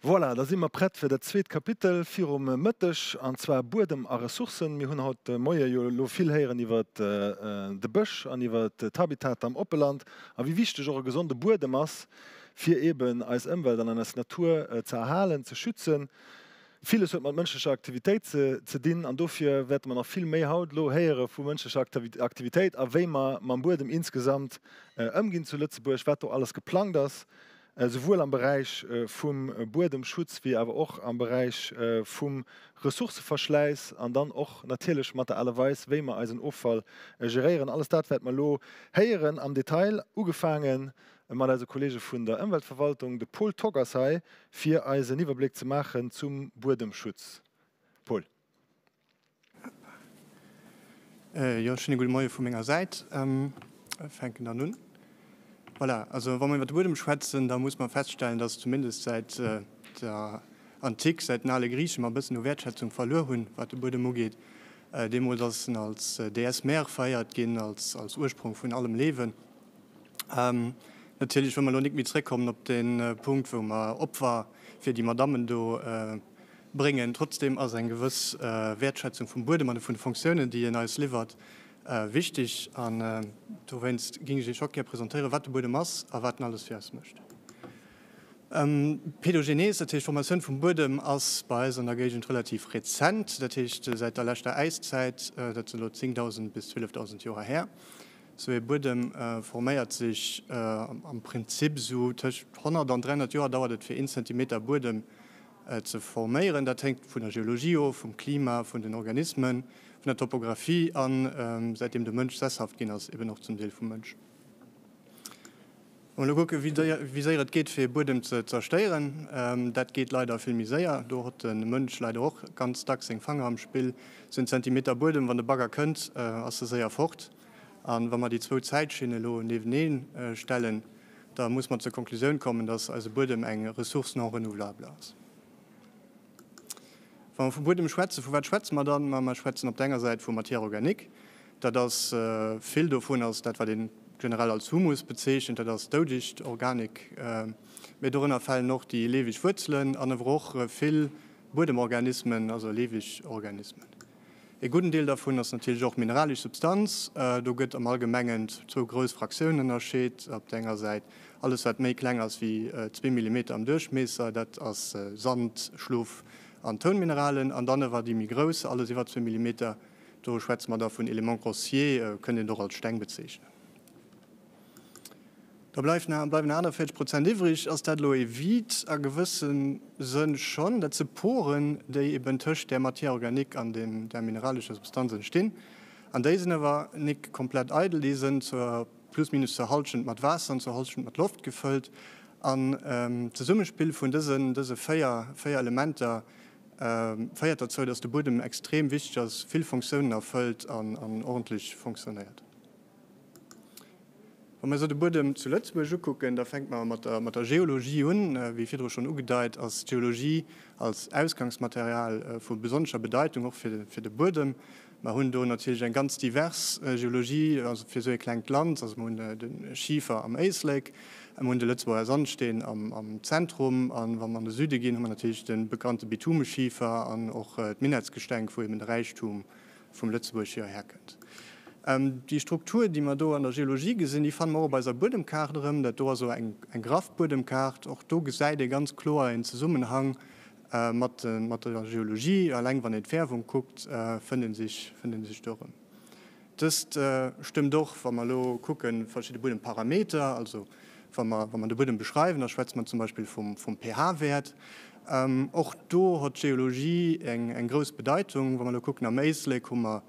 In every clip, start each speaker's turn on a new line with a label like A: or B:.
A: Voilà, da si mer prett fir dat zweet Kapitel virum Mëtteg, an zwar Buedem a Ressourcen. Mir hunn haut de Moie jo elo vill héieren iwwer de Bësch an iwwer d'Habitater am Oppeland a wéi wichteg och e gesonde Buedem ass, fir eeben eis Ëmwelt an eis Natur ze erhalen, ze schützen. Villes huet mat mënschlecher Aktivitéit ze dinn an dofir wäerte mer nach vill méi haut elo héiere vu mënschlecher Aktivitéit a wéi mer mam Buedem insgesamt ëmginn zu Lëtzebuerg, wat do alles geplangt ass, esouwuel am Beräich vum Buedemschutz wéi awer och am Beräich vum Ressourcëverschläiss an dann och natierlech mat der Aart a Weis, wéi mer eisen Offall geréieren. Alles dat wäerte mer elo héieren am Detail, ugefaange mat eise Kollege vun der Ëmweltverwaltung. De Paul Tock ass hei, fir eis en Iwwerbléck ze maachen zum Buedemschutz. Paul.
B: Jo, schéine gudde Moie vu menger Säit. Ech fänken dann un. Voilà, also wa mer iwwer de Buedem schwätzen, da muss mer feststellen, dass zumindest säit der Antik, säit den ale Griichen, mer e bëssen u Wäertschätzung verluer hunn, wat de Buedem ugeet. Deemools ass en als Déesse mère veréiert ginn, als Ursprong vun allem Liewen. Natierlech wëll mer elo nik méi zréckkommen op dee Punkt, wou mer Opfer fir déi Madammen do bréngen. Trotzdem ass eng gewëss Wäertschätzung vum Buedem an vun de Fonctiounen, déi en eis liwwert, wichtig. An dowéinst géing ech Iech och gär presentéieren, wat de Buedem ass a wat en alles fir eis mécht. D'Pedogenese, dat heescht d'Formatioun vum Buedem, ass bei eis an der Géigend relativ rezent, dat heescht säit der leschter Äiszäit, dat sinn elo 10.000 bis 12.000 Joer här. Sou ee Buedem forméiert sech am Prinzip esou tëscht 100 an 300 Joer dauert et fir een Zentimeter Buedem ze forméieren. Dat hänkt vun der Geologie of, vum Klima, vun den Organismen, vun der Topographie an säitdeem de Mënsch sesshaft ginn ass, eben och zum Deel vum Mënsch. Wa mer elo kucken, wéi séier et geet, fir ee Buedem ze zerstéieren, dat geet leider vill méi séier. Do hott de Mënsch leider och ganz dacks seng Fanger am Spill. Sou en Zentimeter Buedem, wann de Bagger kënnt, ass e séier fort. A wa mer déi zwou Zäitschinne elo niewenee stellen, da muss mer zur Konklusioun kommen, dass eise Buedem eng Ressource non renouvelable ass. Wa mer vu Buedem schwätzen, vu wat schwätze mer dann? Ma mer schwätzen op der enger Säit vu Matière organique. Dat ass, vill dovun ass dat, wat ee generell als Humus bezeechent, dat ass doudegt Organik. Mee dorënner falen och déi lieweg Wuerzelen an ewer och vill Buedemorganismen, also lieweg Organismen. Ee gudden Deel dervun ass natierlech och mineralesch Substanz. Do gëtt am Allgemengen zwou grouss Fraktiounen ënnerscheet. Op der enger Säit alles, wat méi kleng ass wéi zwee Millimeter am Duerchmiesser, dat ass Sand, Schluff an Tounmineralen. An dann ewer déi méi grouss, alles iwwer zwee Millimeter, do schwätze mer da vun Éléments grossiers, kënnt een och als Steng bezeechnen. Da bleift nach, bleiwen nach 41 Prozent iwwrig. Ass dat elo e Vide? A gewëssem Sënn schonn. Dat si Poren, déi eben tëscht där Matière organique an deem, där mineralescher Substanz entstinn. An déi sinn awer nik komplett eidel, déi sënn zur plus minus zur Halschent mat Waasser an zur Halschent mat Loft gefëllt. An d'Zesummespill vun dësen, dëse véier, véier Elementer féiert derzou, dass de Buedem extrem wichteg ass, vill Fonctiounen erfëllt an, an ordentlech fonctionnéiert. Wa mer esou de Buedem zu Lëtzebuerg ukucken, da fänke mer mat der, mat der Geologie un. Wéi virdru schonn ugedeit, ass d'Geologie als Ausgangsmaterial vu besonnescher Bedeitung, och fir, fir de Buedem. Mer hunn do natierlech eng ganz divers Geologie, also fir esou ee klengt Land. Also mer hunn de Schifer am Éislek, mer hunn de Lëtzebuerger Sandsteen am, am Zentrum an wa mer an de Süde ginn, hu mer natierlech de bekannte Bitumeschiefer an och d'Minettsgestenk, wou eben de Räichtum vum Lëtzebuerg hierher kënnt. Déi Struktur, déi mer do an der Geologie gesinn, déi fanne mer och op eiser Buedemkaart erëm. Dat do ass esou eng graff Buedemkaart. Och do gesäit ee ganz kloer een Zesummenhang mat der Geologie. Alleng wann een d'Fäerwung kuckt, fënnt ee sech, fënnt ee sech do erëm. Dëst stëmmt och, wa mer elo kucken, verschidde Buedemparameter, also wa mer, wa mer de Buedem beschreiwen, da schwätze mer zum Beispill vum, vum pH-Wäert. Och do hott d'Geologie eng, eng grouss Bedeitung. Wa mer elo kucken, am Éislek hu mer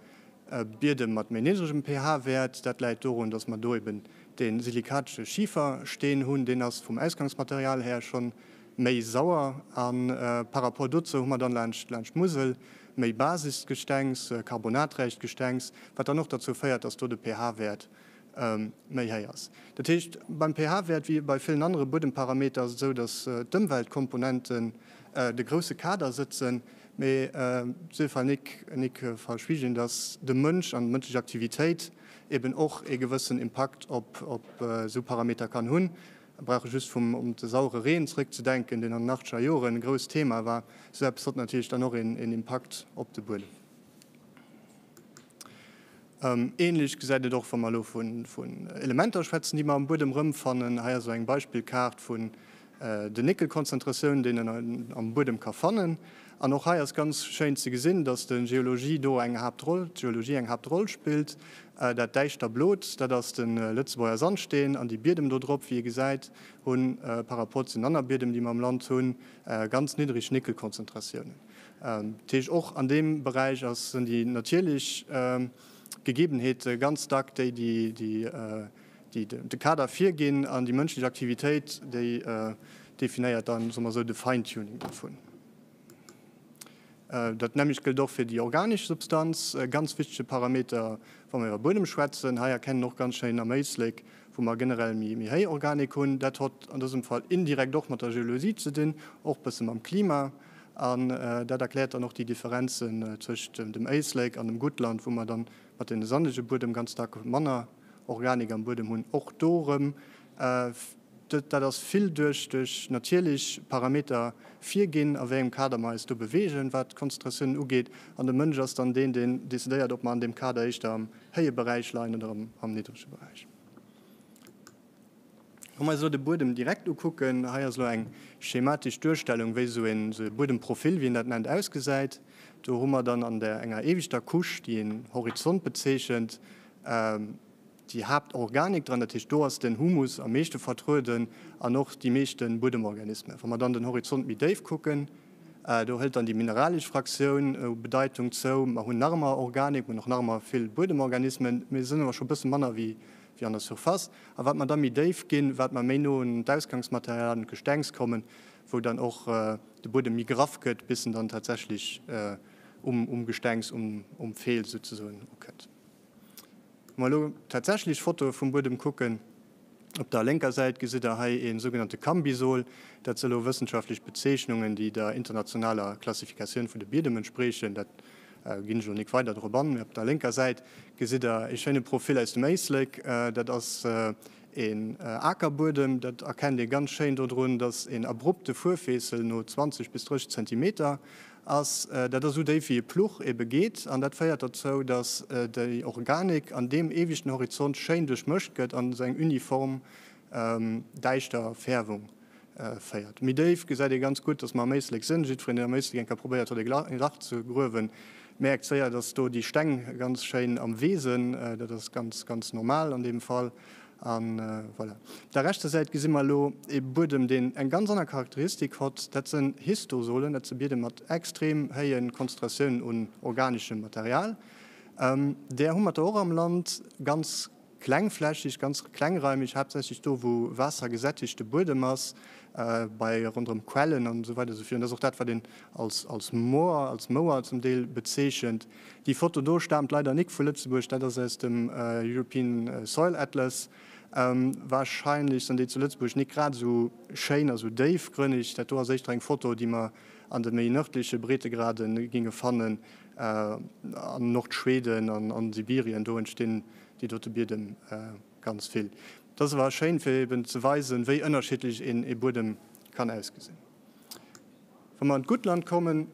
B: Biedem mat méi niddregem pH-Wäert. Dat läit dorun, dass mer do eben dee silikatesche Schifersteen hunn. Deen ass vum Ausgangsmaterial här schonn méi sauer. A par rapport dozou hu mer dann laanscht, laanscht d'Musel méi basescht Gestengs, karbonaträicht Gestengs, wat dann och derzou féiert, dass do de pH-Wäert méi héich ass. Dat heescht, beim pH-Wäert wéi bei villen anere Buedemparameter ass et esou, dass d'Ëmweltkomponenten de grousse Kader sëtzen, mee et sief hei nik verschwiegen, dass de Mënsch an d'mënschlech Aktivitéit eben och ee gewëssen Impakt op esou Parameter kann hunn. Mir brauche just vum un de sauere Reen zrëckzedenken, deen an den achtzeger Joren e grousst Thema war. Esou eppes hott natierlech dann och een Impakt op de Buedem. Ähnlech gesäit et och, wa mer elo vun Elementer schwätzen, déi mer am Buedem erëmfannen. Hei ass elo eng Beispillkaart vun den Nickelkonzentratiounen, déi een am Buedem ka fannen. An och hei ass ganz schéin ze gesinn, dass de Geologie do eng Haaptroll, d'Geologie eng Haaptroll spillt. Dat däischter Blot, dat ass de Lëtzebuerger Sandsteen an déi Biedem do drop, wéi ee gesäit, hu par rapport zu den anner Biedem, déi mer am Land hunn, ganz niddreg Nickelkonzentratiounen. Dat heescht, och an deem Beräich ass, sinn déi natierlech Gegebenheete ganz dack déi, déi de Kader virginn, an déi mënschlech Aktivitéit, déi definéiert dann, soe mer esou, de Fine-Tuning dovun. Dat nämmlecht gëllt och fir déi organesch Substanz, e ganz wichtege Parameter, wa mer iwwer Buedem schwätzen. Hei erkennen och ganz schéin am Éislek, wou mer generell méi héich Organik hunn. Dat hott an dësem Fall indirekt och mat der Geologie ze dinn, och bësse mam Klima. An dat erkläert dann och déi Differenzen tëscht dem Éislek an dem Guttland, wou mer dann mat deene sandege Buedem ganz dack manner Organik am Buedem hunn. Och do erëm Dat ass vill duerch duerch natierlech Parameter virginn, a wéi engem Kader mer eis do beweegen, wat d'Konzentratiounen ugeet. An de Mënsch ass dann deen, deen decidéiert, ob mer an deem Kader éischter am héije Beräich leien oder am niddrege Beräich. Wa mer eis elo de Buedem direkt ukucken, hei ass elo eng schematesch Duerstellung, wéi esou een Buedemprofil, wéi een dat nennt, ausgesäit. Do hu mer dann an der enger éiwegter Couche, déi een Horizont bezeechent, déi Haaptorganik dran, dat heescht do ass den Humus am meeschte vertrueden an och déi meeschte Buedemorganismen. Wa mer dann den Horizont méi déif kucken, do hëlt dann déi mineralesch Fraktioun u Bedeitung zou. Mer hunn nach ëmmer Organik, mer hunn och nach ëmmer vill Buedemorganismen, mee se sinn awer scho e bësse manner wéi an der Surface. A wat mer da méi déif ginn, wat mer méi no un d'Ausgangsmaterial an d'Gestengs kommen, wou dann och de Buedem méi graff gëtt, bis en dann tatsächlech um Gestengs, um Fels souzesoen ukënnt. Wa mer elo tatsächlech Fotoe vum Buedem kucken, op der lénker Säit gesitt der hei ee sougenannte Cambisol. Dat si elo wëssenschaftlech Bezeechnungen, déi der internationaler Klassifikatioun vun de Biedem entspriechen. Dat ginn ech elo nik weider drop an. Mee op der lénker Säit gesitt der ee schéine Profil aus dem Éislek. Dat ass een Akerbuedem. Dat erkennt ee ganz schéin dodrun, dass een abrupte Fuerfeessel no 20 bis 30 Zentimeter ass. Dat ass esou déif wéi e Pluch ebe geet an dat féiert derzou, datt déi Organik an deem eewichten Horizont schéin duerchmëscht gëtt an esou eng uniform däischter Fäerwung féiert. Méi déif gesäit ee ganz gutt, datt mer am Éislek sinn. Jiddwereen, deen am Éislek eng Kéier probéiert huet e Lach ze gruewen, mierkt séier, datt do déi Steng ganz schéin am Wee sinn. Dat ass ganz, ganz normal an deem Fall. An voilà. Op der rechter Säit gesi mer elo ee Buedem, deen eng ganz aner Charakteristik hott. Dat sënn Histosolen, dat si Biedem mat extrem héije Konzentratiounen un organeschem Material. Där hu mer der och am Land, ganz klengflächig, ganz klengraimig, haaptsächlech do, wou waassergesättigte Buedem ass, bei ronderëm Quellen an esou weider esou virun. Dat ass och dat, wat een als als Moor, als Mouer zum Deel bezeechent. Déi Foto do staamt leider nik vu Lëtzebuerg, dat ass aus dem European Soil Atlas. Wahrscheinlech sinn déi zu Lëtzebuerg nik grad esou schéin a sou déifgrënneg. Dat do ass éischter eng Foto, déi mer an de méi nërdleche Breetegrade ginge fannen, an Nordschweden an an Sibirien, do entstinn déi dote Biedem ganz vill. Dat ass awer schéin, fir eben ze weisen, wéi ënnerschiddlech een ee Buedem kann ausgesinn. Wa mer an d'Guttland kommen,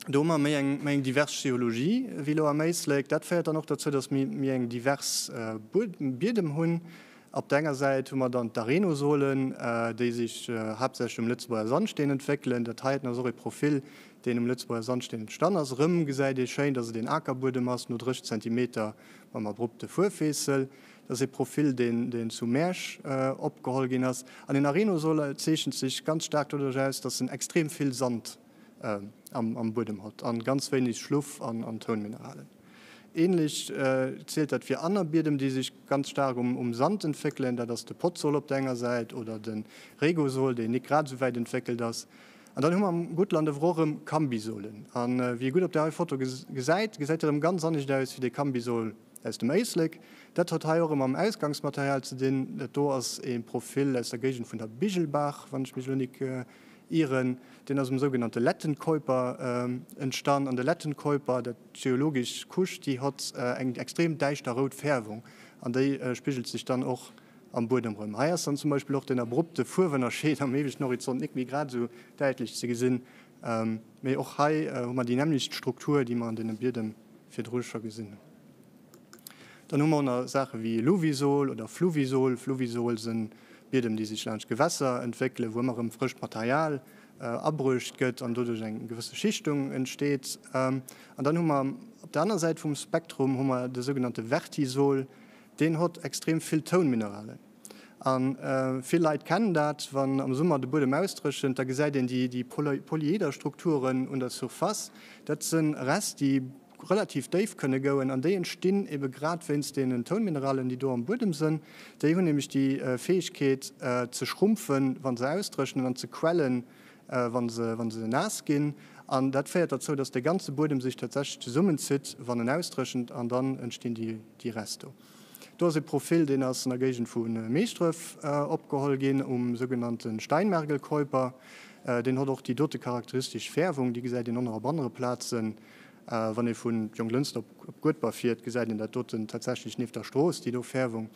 B: do hu mer méi eng, méi eng divers Geologie wéi elo am Éislek. Dat féiert dann och dozou, datt mir méi eng divers Biedem hunn. Op der enger Säit hu mer dann d'Arenosolen, déi sech haaptsächlech um Lëtzebuerger Sandsteen entwéckelen. Dat heiten ass och ee Profil, deen um Lëtzebuerger Sandsteen entstan ass. Erëm gesäit ee schéin, datt et een Akerbuedem ass, no 30 Zentimeter mam abrupte Fuerfeessel. Dat ass ee Profil, deen zu Märsch opgeholl ginn ass. An den Arenosol zeechent sech ganz staark doduerch aus, datt en extrem vill Sand am Buedem hott an ganz wéineg Schluff an Tounmineralen. Ähnlech zielt dat fir aner Biedem, déi sech ganz staark um Sand entwéckelen. Dat ass de Podsol op der enger Säit oder de Regosol, deen nik grad esou wäit entwéckelt ass. An dann hu mer am Guttland ewer och erëm Cambisolen. An wéi ee gutt op där hei Foto gesäit, gesäit dat erëm ganz anescht aus wéi de Cambisol aus dem Éislek. Dat huet hei och erëm mam Ausgangsmaterial ze dinn. Dat do ass ee Profil aus der Géigend vun der Bigelbaach, wann ech mech elo nik ieren. Deen ass um sougenannte Lettenkeuper entstan. An de Lettenkeuper, dat geologesch Couche, déi hott eng extrem däischter rout Fäerwung an déi spigelt sech dann och. am Buedem erëm. Hei ass dann zum Beispill och den abrupte Fuerwënnerscheed am ieweschten Horizont nik méi grad esou däitlech ze gesinn, mee och hei hu mer déi nämmlecht Struktur, déi mer an deene Biedem virdru scho gesinn hunn. Dann hu mer och nach Saache wéi Luvisol oder Fluvisol. Fluvisol sinn Biedem, déi sech laanscht Gewässer entwéckelen, wou ëmmer erëm frëscht Material abruecht gëtt an doduerch eng gewësse Schichtung entsteet. An dann hu mer op der aner Säit vum Spektrum hu mer de sougenannte Vertisol. Deen hott extrem vill Tounmineralen. A vill Leit kennen dat, wann am Summer de Buedem ausdréchent, da gesäit een déi Polyederstrukturen un der Surface. Dat si Rest, déi relativ déif kënne gouen an déi entstinn ebe grad wéinst deenen Tounmineralen, déi do am Buedem sënn. Déi hunn nämlech déi Fäegkeet ze schrumpfen, wa se ausdréchnen an ze quellen, wa se wa se naass ginn. An dat féiert derzou, dass de ganze Buedem sech tatsächlech zesummenzitt, wann en ausdréchent an dann entstinn déi Rest do. Do ass e Profil, deen ass an der Géigend vu Meeschdref opgeholl ginn, um sougenannte Steinmergelkäuper. Deen hott och déi dote charakteristesch Fäerwung, déi gesäit een och nach op anere Plazen. Wann ee vu Jonglënster op Guedber fiert, gesäit een dat doten tatsächlech nieft der Strooss, déi do Fäerwung.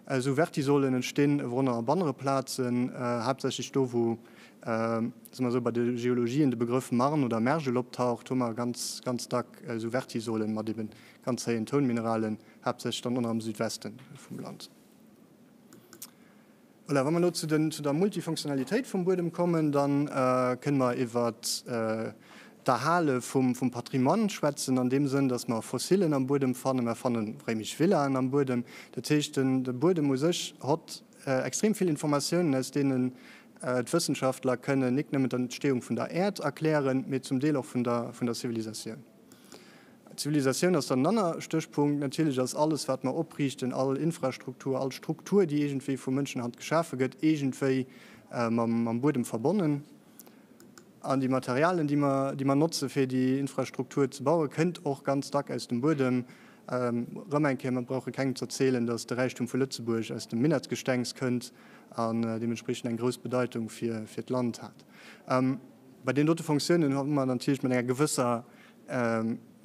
B: Esou Vertisolen entstinn ewwer och nach op anere Plazen, haaptsächlech do wou, soe mer esou, bei de Geologien de Begrëff Marn oder Mergel optaucht, hu mer ganz, ganz dack esou Vertisolen mat eben ganz héijen Tounmineralen, haaptsächlech dann och nach am Südweste vum Land. Voilà, wa mer elo zu den, zu der Multifunktionalitéit vum Buedem kommen, da kënne mer iwwert d'Erhale vum, vum Patrimoine schwätzen, an deem Sënn, dass mer Fossilen am Buedem fannen, mer fanne réimesch Villaen am Buedem. Dat heescht, den, de Buedem u sech hott extrem vill Informatiounen, aus deenen d'Wëssenschaftler kënnen nik nëmmen d'Entstehung vun der Äerd erklären, mee zum Deel och vun der, vun der Zivilisatioun. Zivilisatioun ass dann en anner Stéchpunkt. Natierlech ass alles, wat mer opriichten, all Infrastruktur, all Struktur, déi iergendwéi vu Mënschenhand geschafe gëtt, iergendwéi mam Buedem verbonnen. An déi Materialien, déi mer, déi mer notze fir déi Infrastruktur ze bauen, kënnt och ganz dack aus dem Buedem. Erëm eng Kéier, mer brauche kengem ze erzielen, datt de Räichtum vu Lëtzebuerg aus dem Minettsgestengs kënnt an deementspreechend eng grouss Bedeitung fir, fir d'Land hat. Bei deenen dote Fonctiounen hu mer natierlech mat enger gewësser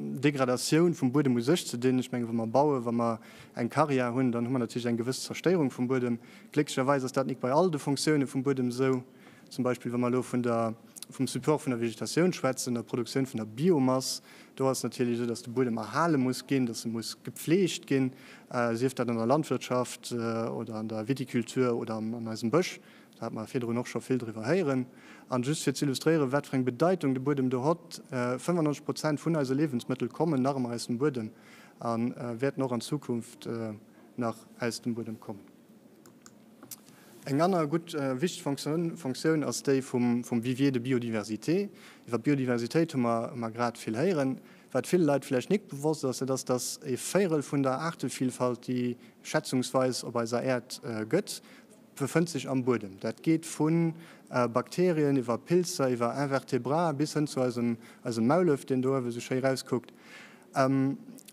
B: Degradatioun vum Buedem u sech ze dinn. Ech mengen, wa mer bauen, wa mer eng Karriär hunn, dann hu mer natierlech eng gewëss Zerstéierung vum Buedem. Glécklecherweis ass dat nik bei all de Fonctioune vum Buedem esou. Zum Beispill, wa mer elo vun der, vum Support vun der Vegetatioun schwätzen, der Produktioun vun der Biomass, do ass natierlech esou, dass de Buedem erhale muss ginn, dass e muss gepflegt ginn, sief dat an der Landwirtschaft oder an der Viticulture oder an eisem Bësch. Do hate mer virdrun och scho vill driwwer héieren. An just fir ze illustréieren, wat fir eng Bedeitung de Buedem do hott, 95 Prozent vun eise Liewensmëttel kommen nach ëmmer aus dem Buedem a wäerten och an Zukunft nach aus dem Buedem kommen. Eng aner gutt wichteg Fonctioun ass déi vum Vivier de biodiversité. Iwwer d'Biodiversitéit hu mer grad vill héieren. Wat ville Leit vläicht nik bewosst ass, dat ass, dass e Véirel vun der Aartevillfalt, déi schätzungsweis op eiser Äerd gëtt, befënnt sech am Buedem. Dat geet vu Bakterien iwwer Pilzer, iwwer Invertébrae bis hënn zu eisem Maulef, deen do uewe sou schéi rauskuckt.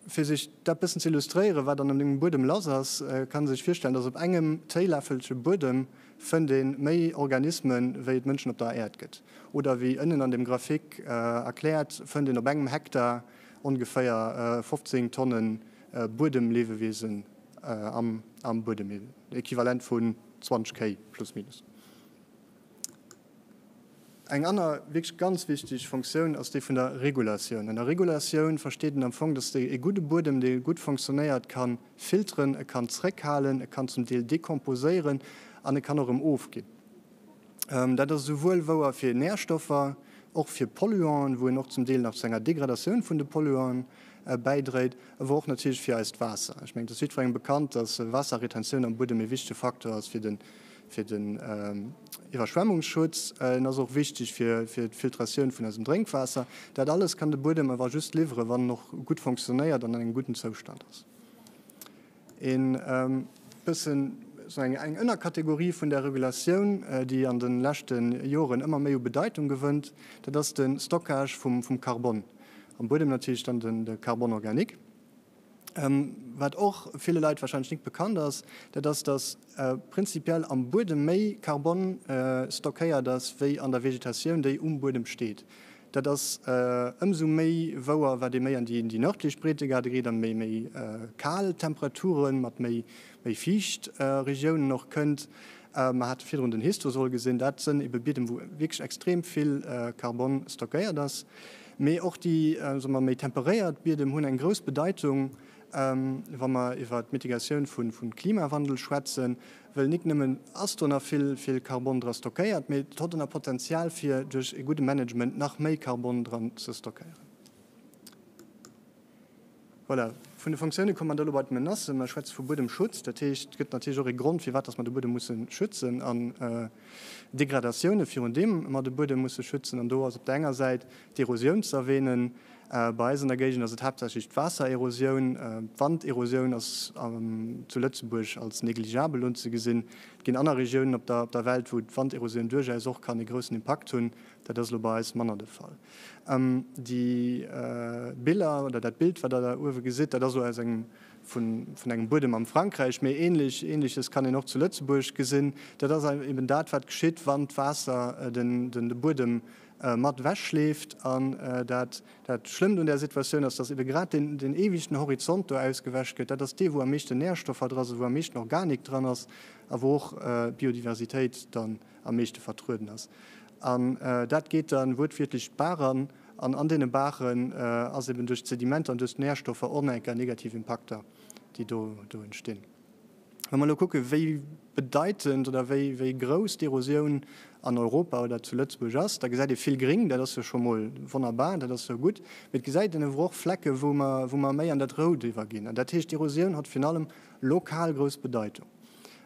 B: Fir sech dat bëssen ze illustréieren, wat an engem Buedem lass ass, kann ee sech virstellen, dass op engem Téiläffelche Buedem fënnt ee méi Organismen, wéi et Mënschen op der Äerd gëtt. Oder wéi ënnen an dem Graphique erkläert, fënnt een op engem Hektar ongeféier 15 Tonnen Buedemliewewiesen am Buedem. Equivalent vun 20 Kéi, plus minus. Eng aner wierklech ganz wichteg Fonctioun ass déi vun der Regulatioun. Ënner Regulatioun versteet een am Fong, dass e gudde Buedem, dee gutt fonctionnéiert, ka filteren, e kann zréckhalen, e kann zum Deel decomposéieren an e kann och erëm ofginn. Dat ass esouwuel wouer fir Närstoffer, och fir Polluanten, wou en och zum Deel nach zu enger Degradatioun vun de Polluanten bäidréit, ewéi och natierlech fir eist Waasser. Ech mengen, et ass jiddwerengem bekannt, dass Waasserretentioun am Buedem e wichtege Facteur ass fir den, fir den Iwwerschwemmungsschutz. En ass och wichteg fir, fir d'Filtratioun vun eisem Drénkwaasser. Dat alles kann de Buedem awer just liwweren, wann en och gutt fonctionnéiert an an engem gudden Zoustand ass. E bëssen esou eng eng Ënnerkategorie vun der Regulatioun, déi an de leschte Joren ëmmer méi u Bedeitung gewënnt, dat ass de Stockage vum vum Carbon. Am Buedem natierlech dann den de Carbone organique. Wat och ville Leit wahrscheinlech nik bekannt ass, dat ass, datt prinzipiell am Buedem méi Carbon stockéiert ass wéi an der Vegetatioun, déi um Buedem steet. Dat ass ëmsou méi wouer, wat ee méi an déi nërdlech Breetegrade geet an méi méi kal Temperature mat méi méi fiicht Regiounen och kënnt. Mer hate virdrun den Histosol gesinn, dat sënn ebe Biedem, wou wierklech extrem vill Karbon stockéiert ass. Mee och déi, soe mer, méi temperéiert Biedem hunn eng grouss Bedeitung, wa mer iwwer d'Mitigatioun vun Klimawandel schwätzen, well nik nëmmen ass do nach vill, vill Karbon dra stockéiert, mee et hott och nach Potenzial fir duerch e gudde Management nach méi Karbon dran ze stockéieren. Voilà, vun de Fonctioune komme mer da elo bei d'Menacen. Mer schwätze vu Buedemschutz, dat heescht, et gëtt natierlech och ee Grond, firwat dass mer de Buedem musse schützen an Degradatioune virun deem mer de Buedem musse schützen. An do ass op der enger Säit d'Erosioun ze erwähnen. Bei eis an der Géigend ass et haaptsächlech d'Waassererosioun. D'Wanderosioun ass zu Lëtzebuerg als negligeabel unzegesinn. Et ginn aner Regiounen op der Welt, wou d'Wanderosioun duerchaus och kann e groussen Impakt hunn. Dat ass elo bei eis manner de Fall. Déi Biller oder dat Bild, wat Der da uewe gesitt, dat ass elo aus engem vun engem Buedem am Frankräich, mee ähnlech, Ähnleches kann een och zu Lëtzebuerg gesinn. Dat ass eben dat, wat geschitt, wann d'Waasser den de Buedem mat ewechschleeft. An dat dat Schlëmmt un där Situatioun ass, dass ebe grad deen den éiwegten Horizont do ausgewäsch gëtt. Dat ass dee, wou am meeschten Nährstoffer dra sinn, wou am meeschten Organik dran ass a wou och d'Biodiversitéit dann am meeschte vertrueden ass. An dat geet dann wuertwiertlech d'Baach an. An an deene Baachen ass eben duerch d'Sedimenter an duerch d'Nährstoffer och nach eng Kéier negativ Impakter, déi do do entstinn. Wa mer elo kucken, wéi bedeitend oder wéi wéi grouss d'Erosioun an Europa oder zu Lëtzebuerg ass, da gesäit ee vill Gring, dat ass jo scho mol wonnerbar, dat ass jo gutt. Mee et gesäit een awer och Flecke wou mer wou mer méi an dat Rout iwwerginn. An dat heescht, d'Erosioun hat virun allem lokal grouss Bedeitung.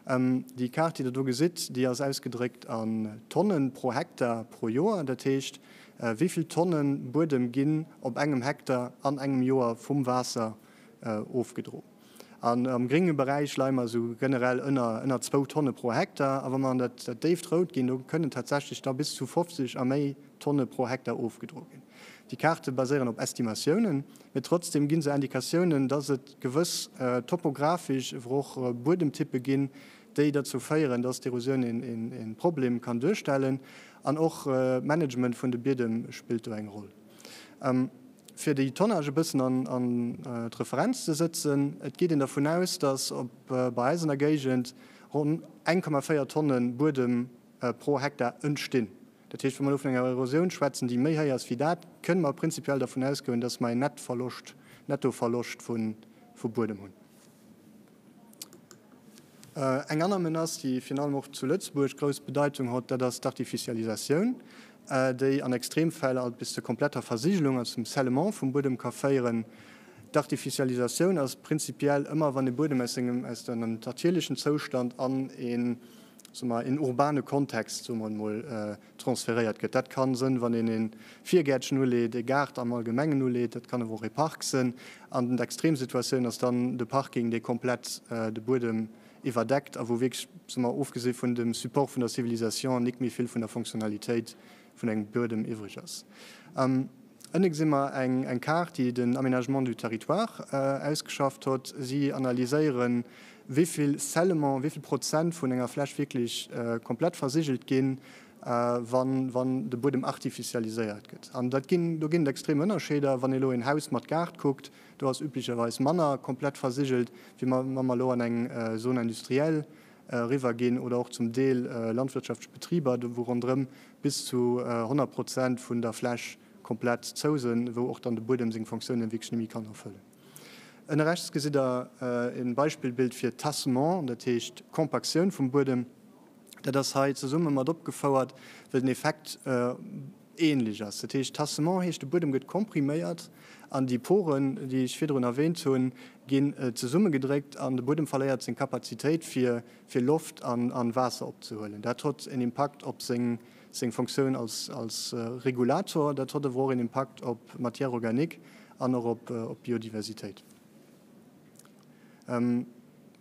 B: Déi Kaart, déi Der do gesitt, déi ass ausgedréckt an Tonnen pro Hektar pro Joer. Dat heescht, wéi vill Tonne Buedem ginn op engem Hektar an engem Joer vum Waasser ofgedro. An am grénge Beräich leie mer esou generell ënner ënner zwou Tonne pro Hektar. A wa mer an dat déift Rout ginn, do kënnen tatsächlech da bis zu 50 a méi Tonne pro Hektar ofgedro ginn. Déi Kaarte baséieren op Estimatiounen, mee trotzdem gi se Indikatiounen, dass et gewëss topographesch ewwer och Buedemtyppe ginn, déi derzou féieren, dass d'Erosioun een Problem kann duerstellen. An och d'Management vun de Biedem spillt do eng Roll. Fir déi Tonnage e bëssen an d'Referenz ze sëtzen, et geet een dervun aus, dass op bei eis an der Géigend ronn 1,4 Tonne Buedem pro Hektar entstinn. Dat heescht, wa mer elo vun enger Erosioun schwätzen, déi méi héich ass wéi dat, kënne mer prinzipiell dervun ausgoen, dass mer en Nettverloscht, Nettoverloscht vu Buedem hunn. Eng aner Menace, déi virun allem och zu Lëtzebuerg grouss Bedeitung hott, dat ass d'Artificialisatioun, déi an Extremfäll alt bis zur kompletter Versigelung, also zum Scellement vum Buedem ka féieren. D'Artificialisatioun ass prinzipiell ëmmer, wann e Buedem aus sengem, aus engem natierlechen Zoustand an een, soe mer, een urbane Kontext, soe mer emol, transferéiert gëtt. Dat ka sënn, wann een e Virgäertchen uleet, e Gaart am Allgemengen uleet, dat kann awer och e Park sënn. An d'Extremsituatioun ass dann de Parking, dee komplett de Buedem iwwerdeckt a wou wierklech, soe mer, ofgesi vun dem Support vun der Civilisation, nik méi vill vun der Fonctionnalitéit vun engem Buedem iwwreg ass. Ënne gesi mer eng Kaart, déi den Aménagement du territoire ausgeschafft hott. Si analyséieren, wéi vill Scellement, wéi vill Prozent vun enger Fläch wierklech komplett versigelt ginn, wann de Buedem artificialiséiert gëtt. An dat ginn, do ginn et extrem Ënnerscheeder. Wann ee elo een Haus mat Gaart kuckt, do ass üblicherweis manner komplett versigelt, wéi wa mer elo an eng Zone industrielle eriwwer ginn oder och zum Deel landwirtschaftlech Betriber, wou ronderëm bis zu 100 Prozent vun der Fläch komplett zou sënn, wou och dann de Buedem seng Fonctiounen wierklech net méi kann erfëllen. Ënne rechts gesitt Der e Beispillbild fir Tassement, dat heescht Kompaktioun vum Buedem. Dat ass hei zesumme mat opgefouert, well den Effekt ähnlech ass. Dat heescht, Tassement heescht, de Buedem gëtt kompriméiert an déi Poren, déi ech virdrun erwähnt hunn, ginn zesummegedréckt an de Buedem verléiert seng Kapazitéit fir Loft an Waasser opzehuelen. Dat hott en Impakt op seng Fonctioun als Regulator, dat hott awer och en Impakt op Matière organique an och op d'Biodiversitéit.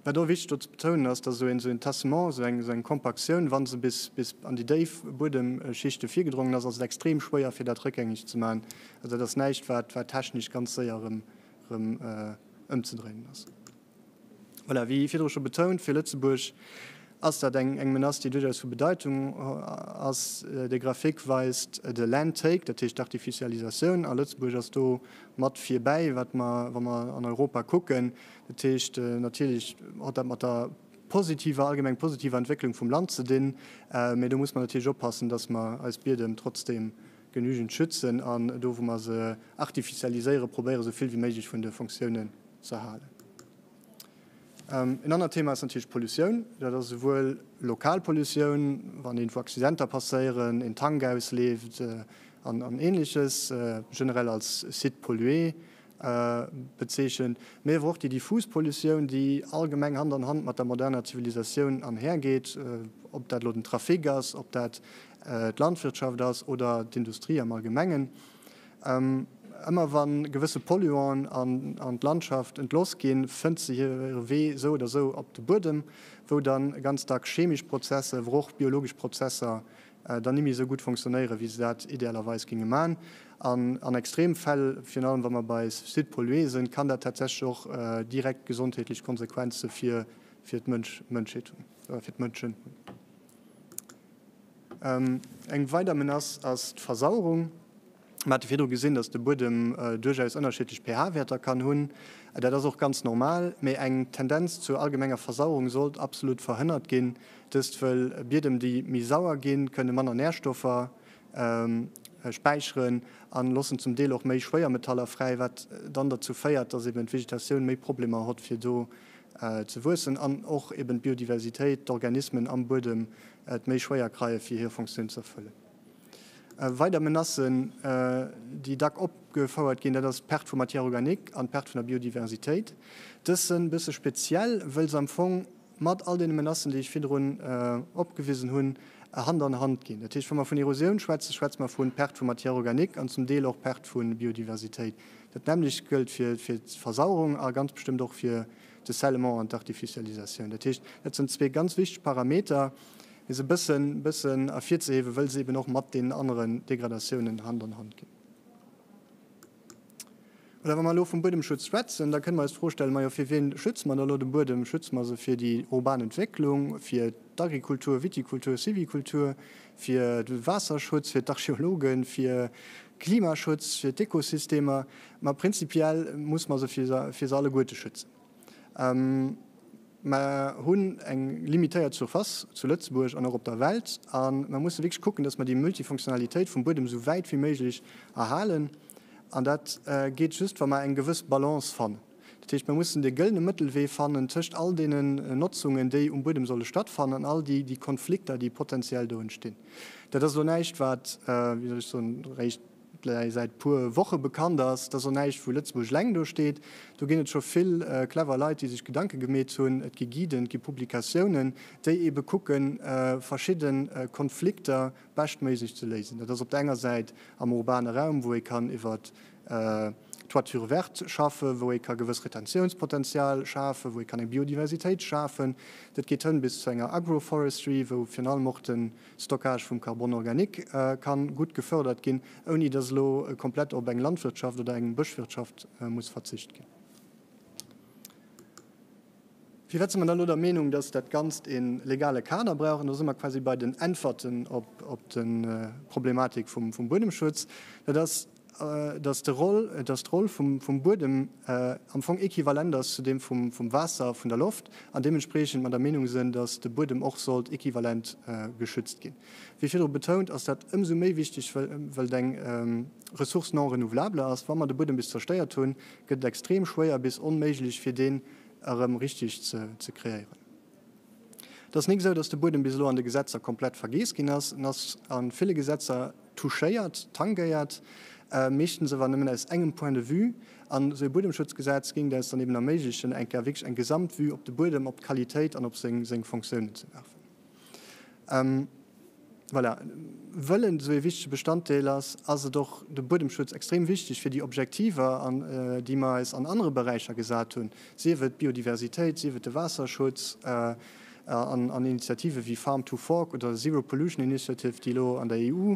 B: Wat och wichteg do ze betounen ass, datt esou een Tassement, esou eng Kompaktioun, wa se bis an déi déif Buedemschichte virgedrongen ass, ass et extrem schwéier fir dat réckgängeg ze maachen. Also dat ass näischt wat technesch ganz séier erëm ëmzedréinen ass. Voilà, wéi virdru scho betount, fir Lëtzebuerg. Ass dat eng Menace, déi duerchaus vu Bedeitung ass. De Graphique weist de Land Take, dat heescht d'Artificialisatioun, a Lëtzebuerg ass do mat virbäi, wat mer, wa mer an Europa kucken. Dat heescht, natierlech hott dat mat der positiver, allgemeng positiver Entwécklung vum Land ze dinn, mä do muss mer natierlech oppassen, dass mer eis Biedem trotzdeem genügend schützen an do, wou mer se artificialiséieren, probéieren, esou vill wéi méiglech vun de Fonctiounen ze erhalen. En anert Thema ass natierlech d'Pollutioun. Dat ass esouwuel lokal Pollutioun, wann iergendwou Accidenter passéieren, een Tank ausleeft an Ähnleches, generell als Site pollué bezeechent, mee awer och déi diffus Pollutioun, déi allgemeng Hand an Hand mat der moderner Zivilisatioun anhergeet, ob dat elo den Trafic ass, ob dat d'Landwirtschaft ass oder d'Industrie am Allgemengen. Ëmmer wa gewësse Polluanten an d'Landschaft entloss ginn, fënnt se hire Wee esou oder esou op de Buedem, wou dann ganz dack chemesch Prozesser, wou och biologesch Prozesser dann nimmi esou gutt fonctionnéieren, wéi se dat idealerweis géinge man. An an extrem Fäll, virun allem wa mer bei Sites pollués sinn, kann dat tatsächlech och direkt gesondheetlech Konsequenze fir d'Mënschheet hunn, fir d'Mënschen hunn. Eng weider Menace ass d'Versauerung. Mer hate virdru gesinn, datt de Buedem duerchaus ënnerschiddlech pH-Wäerter kann hunn. Dat ass och ganz normal, mee eng Tendenz zur allgemenger Versauerung sollt absolut verhënnert ginn. Dëst wëll Biedem, déi méi sauer ginn, kënne manner Närstoffer späicheren a loossen zum Deel och méi Schwéiermetaller fräi, wat dann derzou féiert, datt eben d'Vegetatioun méi Problemer hott fir do ze wuessen an och eben d'Biodiversitéit, d'Organismen am Buedem et méi schwéier kreie fir hir Fonctioun ze erfëllen. Weider Menacen, déi dack opgefouert ginn, dat ass d'Perte vu Matière organique an d'Perte vun der Biodiversitéit. Dës sënn bësse speziell, wëll se am Fong mat all deene Menacen, déi ech virdrun opgewisen hunn, Hand an Hand ginn. Dat heescht, wa mer vun Erosioun schwätzen, schwätze mer vu Perte vu Matière organique an zum Deel och Perte vu Biodiversitéit. Dat nämmlecht gëllt fir d'Versauerung a ganz bestëmmt och fir de Scellement an d'Artificialisatioun. Dat heescht, dat sënn zwee ganz wichteg Parameter, fir se e bëssen, bëssen ervirzehiewen, wëll se eben och mat deenen aneren Degradatiounen Hand an Hand ginn. Oder wa mer elo vum Buedemschutz schwätzen, da kënne mer eis d'Fro stellen, Majo, fir wien schütze mer da elo de Buedem? Schütze mer se fir déi urban Entwécklung, fir d'Agrikultur, Vitikultur, Sylvikultur, fir de Waasserschutz, fir d'Archeologen, fir Klimaschutz, fir d'Ekosystemer? Ma prinzipiell muss mer se fir se alleguerte schützen. Mer hunn eng limitéiert Surface zu Lëtzebuerg an och op der Welt a mer musse wierklech kucken, dass mer déi Multifunktionalitéit vum Buedem esou wäit wéi méiglech erhalen. An dat geet just, wa mer eng gewëss Balance fannen. Dat heescht, mer mussen de gëllene Mëttelwee fannen tëscht all deenen Notzungen, déi um Buedem solle stattfannen, an all déi Konflikter, déi potenziell do entstinn. Dat ass elo näischt, wat, wéi soll ech soen, eréischt säit puer Woche bekannt ass. Dat ass och näischt, wou Lëtzebuerg eleng do steet. Do ginn et scho vill clever Leit, déi sech Gedanke gemeet hunn. Et gi Guiden, et gi Publikatiounen, déi eebe kucken, verschidde Konflikter beschtméiglech ze léisen. Dat ass op der enger Säit am urbane Raum, wou ee kann iwwer Toiture verte schaffen, wou ee ka gewëss Retentiounspotenzial schafen, wou ee kann eng Biodiversitéit schafen. Dat geet hënn bis zu enger Agroforestry, wou virun allem och de Stockage vum Carbone organique kann gutt gefördert ginn, ouni dass elo komplett op eng Landwirtschaft oder eng Bëschwirtschaft muss verzicht ginn. Firwat si mer dann elo der Meenung, dass dat Ganzt e legale Kader brauch? An do si mer quasi bei den Äntwerten op d'Problematik vum Buedemschutz. Dat ass, dass de Roll, dass d'Roll vum Buedem am Fong equivalent ass zu deem vum Waasser, vun der Loft, an deementspreechend mer der Meenung sinn, dass de Buedem och sollt equivalent geschützt ginn. Wéi virdru betount, ass dat ëmsou méi wichteg, well et eng Ressource non renouvelable ass. Wa mer de Buedem bis zerstéiert hunn, gëtt et extrem schwéier bis onméiglech, fir deen erëm richtig ze kreéieren. Et ass nik esou, dass de Buedem bis elo an de Gesetzer komplett vergeess ginn ass. En ass a ville Gesetzer touchéiert, tangéiert, meeschtens awer nëmmen aus engem Point de vue. An esou e Buedemschutzgesetz géing et eis dann eben erméiglechen, eng Kéier wierklech eng Gesamtvue op de Buedem, op d'Qualitéit an op seng Fonctiounen ze werfen. Voilà. Wëll en esou ee wichtege Bestanddeel ass, ass et och de Buedemschutz extrem wichteg fir déi Objektiver, an déi mer eis an anere Beräicher gesat hunn, sief et d'Biodiversitéit, sief et de Waasserschutz an Initiative wéi Farm to Fork oder Zero Pollution Initiative, déi elo an der EU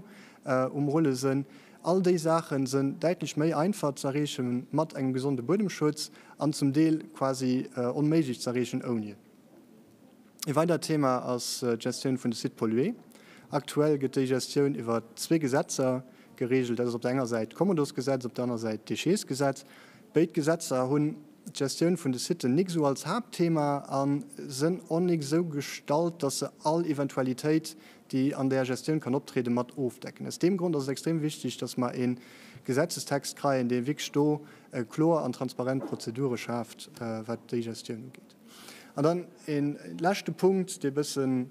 B: um Rulle sënn. All déi Saache sënn däitlech méi einfach ze erreeche mat engem gesonde Buedemschutz an zum Deel quasi onméiglech ze erreechen ouni en. E weidert Thema ass d'Gestioun vun de Sites pollués. Aktuell gëtt déi Gestioun iwwer zwee Gesetzer geregelt. Dat ass op der enger Säit d'Kommodosgesetz, op der aner Säit d'Déchetsgesetz. Béid Gesetzer hunn d'Gestioun vun de Siten nik esou als Haaptthema a sënn och nik esou gestallt, dass se all Eventualitéit, déi an där Gestioun kann optrieden, mat ofdecken. Aus deem Grond ass et extrem wichtig, dass mer e Gesetzestext kreien, dee wierklech do kloer an transparent Prozedure schaaft, wat déi Gestioun ugeet. An dann e leschte Punkt, dee bëssen,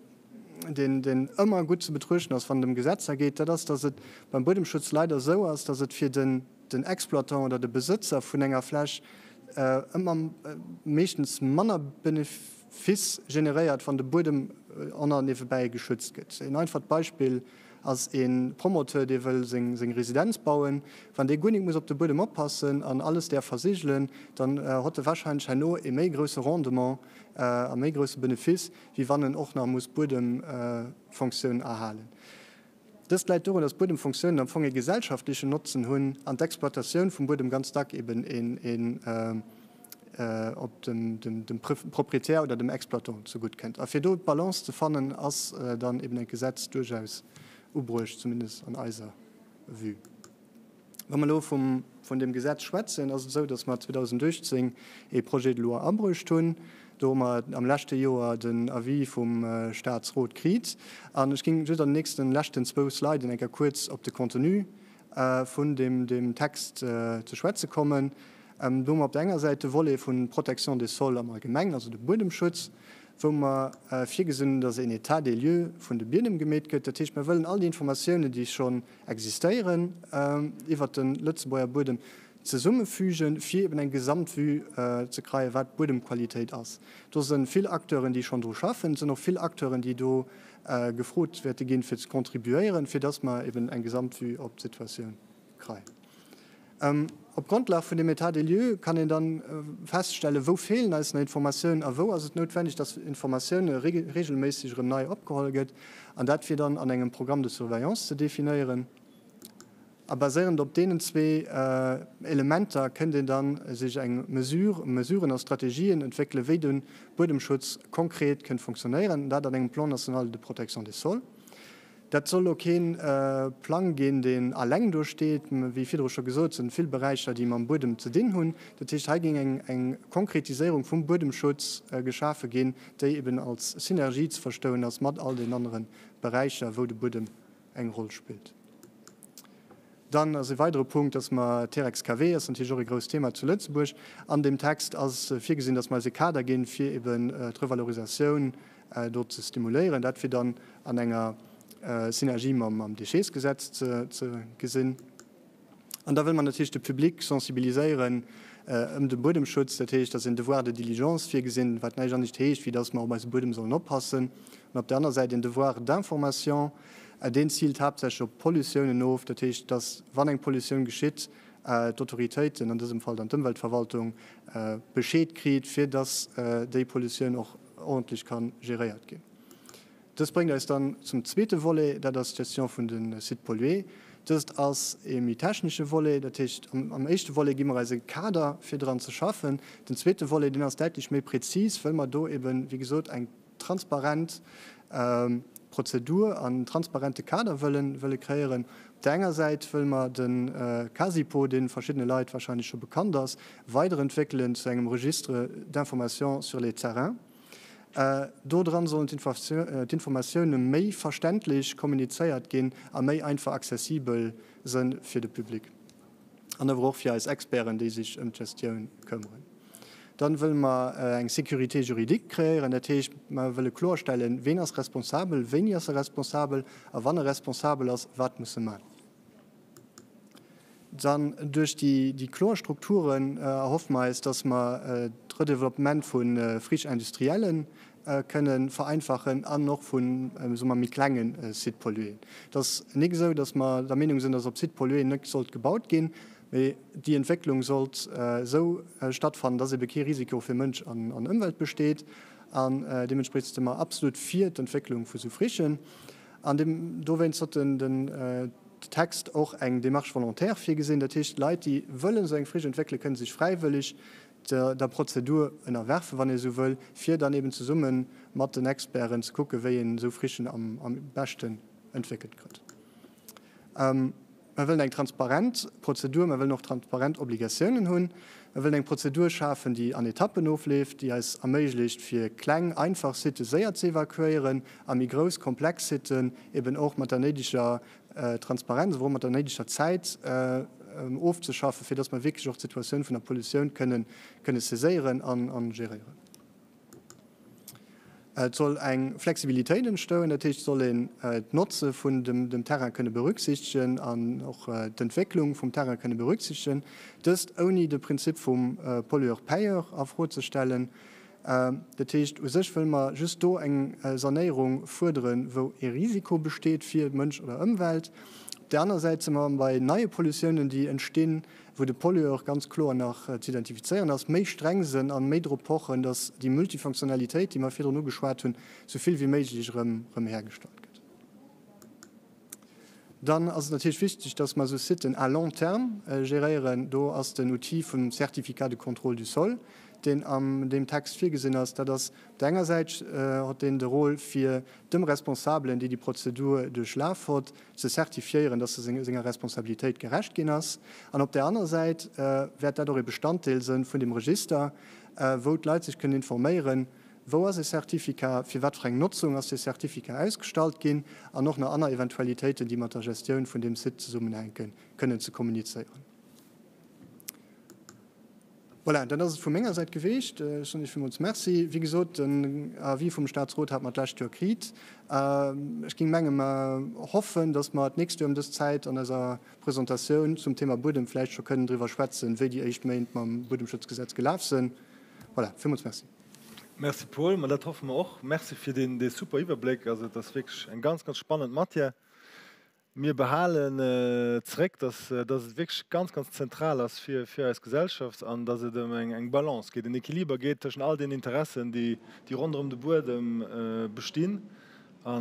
B: deen, deen ëmmer gutt ze betruechten ass, wann et ëm Gesetzer geet, dat ass, dass et beim Buedemschutz leider esou ass, dass et fir den, den Exploitant oder de Besëtzer vun enger Fläch ëmmer meeschtens manner Benefice generéiert, wann de Buedem ënner niewebäi geschützt gëtt. Een einfacht Beispill ass e Promoteur, dee wëll seng Residenz bauen. Wann dee guer nik muss op de Buedem oppassen an alles däerf versigelen, dann hott e wahrscheinlech herno ee méi grousse Rendement a méi grousse Benefice, wéi wann en och nach muss d'Buedemfonctioun erhalen. Dëst läit dorun, dass Buedemfonctiounen am Fong ee gesellschaftlechen Notzen hunn an d'Exploitatioun vum Buedem ganz dack eben een op dem Proprietär oder dem Exploitant zegutt kënnt. A fir do d'Balance ze fannen, ass dann eben e Gesetz duerchaus ubruecht, zumindest an eiser Vue. Wa mer elo vun deem Gesetz schwätzen, ass et esou, dass mer 2018 ee Projet de loi abruecht hunn. Do hu mer am leschte Joer den Avis vum Statsrot kritt. An ech géing just an den nächsten, leschten zwou Sliden eng Kéier kuerz op de Contenu vun deem Text ze schwätze kommen. Do hu mer op der enger Säit de Volet vun Protection des sols am Allgemengen, also de Buedemschutz, wou mer virgesinn hunn, dass een État des lieux vun de Biedem gemeet gëtt. Dat heescht, mer wëllen all déi Informatiounen, déi schonn existéieren, iwwert de Lëtzebuerger Buedem zesummefügen, fir eben eng Gesamtvue ze kreien, wat d'Buedemqualitéit ass. Do si vill Acteuren, déi schonn dru schaffen. Et sinn och vill Acteuren, déi do gefrot wäerte ginn, fir ze contribuéieren, fir dass mer eben eng Gesamtvue op d'Situatioun kreien. Op Grondlag vun deem État des lieux kann een dann feststellen, wou feelen eis nach Informatiounen a wou ass et noutwendeg, dass Informatioune regelméisseg erëm nei opgeholl gëtt. An dat wier dann an engem Programme de surveillance ze definéieren. A baséierend op deenen zwee Elementer kënnt een dann sech eng Mesure, Mesuren a Strategien entwéckelen, wéi de Buedemschutz konkret kënnt fonctionnéieren, dat an engem Plan national de protection des sols. Dat soll elo kee Plang ginn, deen alleng do steet. Wéi virdru scho gesot, sinn vill Beräicher, déi mam Buedem ze dinn hunn. Dat heescht, hei géing eng Konkretiséierung vum Buedemschutz geschafe ginn, déi eben als Synergie ze verstoen ass mat all den anere Beräicher, wou de Buedem eng Roll spillt. Dann ass e weidere Punkt, dass mer d'Terex KW, ass natierlech och e grousst Thema zu Lëtzebuerg, an deem Text ass virgesinn, dass mer eis e Kader ginn, fir eben d'Revalorisatioun do ze stimuléieren. Dat wier dann an enger Synergie mam Déchetsgesetz ze gesinn. An da wëlle mer natierlech de Public sensibiliséieren ëm de Buedemschutz. Dat heescht, dass een Devoir de diligence virgesinn, wat näischt anescht heescht, wéi dass mer op eise Buedem sollen oppassen. An op där aner Säit een Devoir d'information, Deen ziilt haaptsächlech op Pollutiounen of. Dat heescht, dass, wann eng Pollutioun geschitt, d'Autoritéiten, an dësem Fall dann d'Ëmweltverwaltung, Bescheed kritt, fir dass déi Pollutioun och ordentlech ka geréiert ginn. Dëst bréngt eis dann zum zweete Volet, dat ass d'Gestion vun de Sites pollués. Dëst ass ee méi technesche Volet. Dat heescht, am éischte Volet gi mer eis e Kader, fir dran ze schaffen. Den zweete Volet, deen ass däitlech méi prezis, wëll mer do eben, wéi gesot, eng transparent Prozedur an en transparente Kader wëlle kréieren. Op där enger Säit wëlle mer de Casipo, dee verschiddene Leit wahrscheinlech scho bekannt ass, weiderentwéckelen zu engem Registre d'information sur les terrains. Do dran sollen d'Informatioune méi verständlech kommunizéiert ginn a méi einfach accessibel sënn fir de Public. An awer och fir eis Experten, déi sech ëm d'Gestioun këmmeren. Dann wëlle mer eng Sécurité juridique kreéieren, dat heescht, mer wëlle kloerstellen, ween ass responsabel, wéini ass e responsabel a wann e responsabel ass, wat muss e man. Dann duerch déi kloer Strukturen erhoffe mer eis, dass mer d'Redeveloppement vu Friches industriellen kënne vereinfachen an och vu soe mer méi klenge Sites pollués. Et ass nik esou, datt mer der Meenung sinn, datt op Sites pollués net sollt gebaut ginn, mee déi Entwécklung sollt esou stattfannen, datt ebe kee Risiko fir Mënsch an Ëmwelt besteet. An deementspriechend si mer absolut fir d'Entwécklung vu sou Frichen. An dowéinst huet den Text och eng Démarche volontaire virgesinn. Dat heescht, Leit, déi wëllen esou eng Friche entwéckelen, kënne sech fräiwëlleg. der Prozedur ënnerwerfen, wann ee esou wëll, fir dann eben zesumme mat den Experten ze kucken, wéi een esou Frichen am beschten entwéckelt kritt. Mer wëllen eng transparent Prozedur, mer wëllen och transparent Obligatiounen hunn. Mer wëllen eng Prozedur schafen, déi an Etappen ofleeft, déi eis erméiglecht, fir kleng, einfach Sitte séier ze evakuéieren a méi grouss, komplex Sitten eben och mat der néideger Transparenz, awer och mat der néideger Zäit ofzeschaffen, fir dass mer wierklech och d'Situatioun vun der Pollutioun kënnen saiséieren an geréieren. Et soll eng Flexibilitéit entstouen, dat heescht, et soll een d'Notze vun dem Terrain kënne berücksichtegen an och d'Entwécklung vum Terrain kënne berücksichtegen, dëst ouni de Prinzip vum Pollueur-payeur a Fro ze stellen. Dat heescht, u sech wëlle mer just do eng Sanéierung fuerderen, wou ee Risiko besteet fir Mënsch oder Ëmwelt. Op där aner Säit si mer bei neie Pollutiounen, déi entstinn, wou de Pollueur ganz kloer nach z'identifizéieren ass, méi streng sënn a méi drop pochen, dass déi Multifunktionalitéit, déi mer virdrun ugeschwat hunn, esou vill wéi méiglech erëm erëm hergestallt gëtt. Dann ass et natierlech wichteg, dass mer esou Siten à long terme geréieren. Do ass den Outil vum Certificat de contrôle du sol, deen an deem Text virgesinn ass. Dat ass op där enger Säit hott deen de Rôle, fir dem Responsabelen, dee déi Prozedur duerchlaf hott, ze certifiéieren, dass e senger Responsabilitéit gerecht ginn ass. An op där aner Säit wäert dat och ee Bestanddeel sënn vun dem Register, wou d'Leit sech kënnen informéieren, wou ass e Certificat, fir wat fir eng Notzung ass dee Certificat ausgestallt ginn an och nach aner Eventualitéiten, déi mat der Gestioun vun deem Site zesummenhänken, kënnen ze kommunizéieren. Voilà, dat ass et vu menger Säit geweecht. Ech soen Iech villmools Merci. Wéi gesot, den Avis vum Statsrot hate mer d'lescht Joer kriit. Ech géing mengen, mer hoffen, dass mer d'nächst Joer ëm dës Zäit an eiser Presentatioun zum Thema Buedem vläicht scho kënnen driwwer schwätzen, wéi déi éischt Méint mam Buedemschutzgesetz gelaf sinn. Voilà, villmools Merci.
A: Merci Paul, ma dat hoffe mer och. Merci fir deen super Iwwerbléck. Also et ass wierklech eng ganz, ganz spannend Matière. Mir behalen zeréck, dass et wierklech ganz, ganz zentral ass fir eis Gesellschaft an dass et ëm eng Balance geet, en Equiliber geet tëschent all deenen Interessen, déi ronderëm de Buedem bestinn. A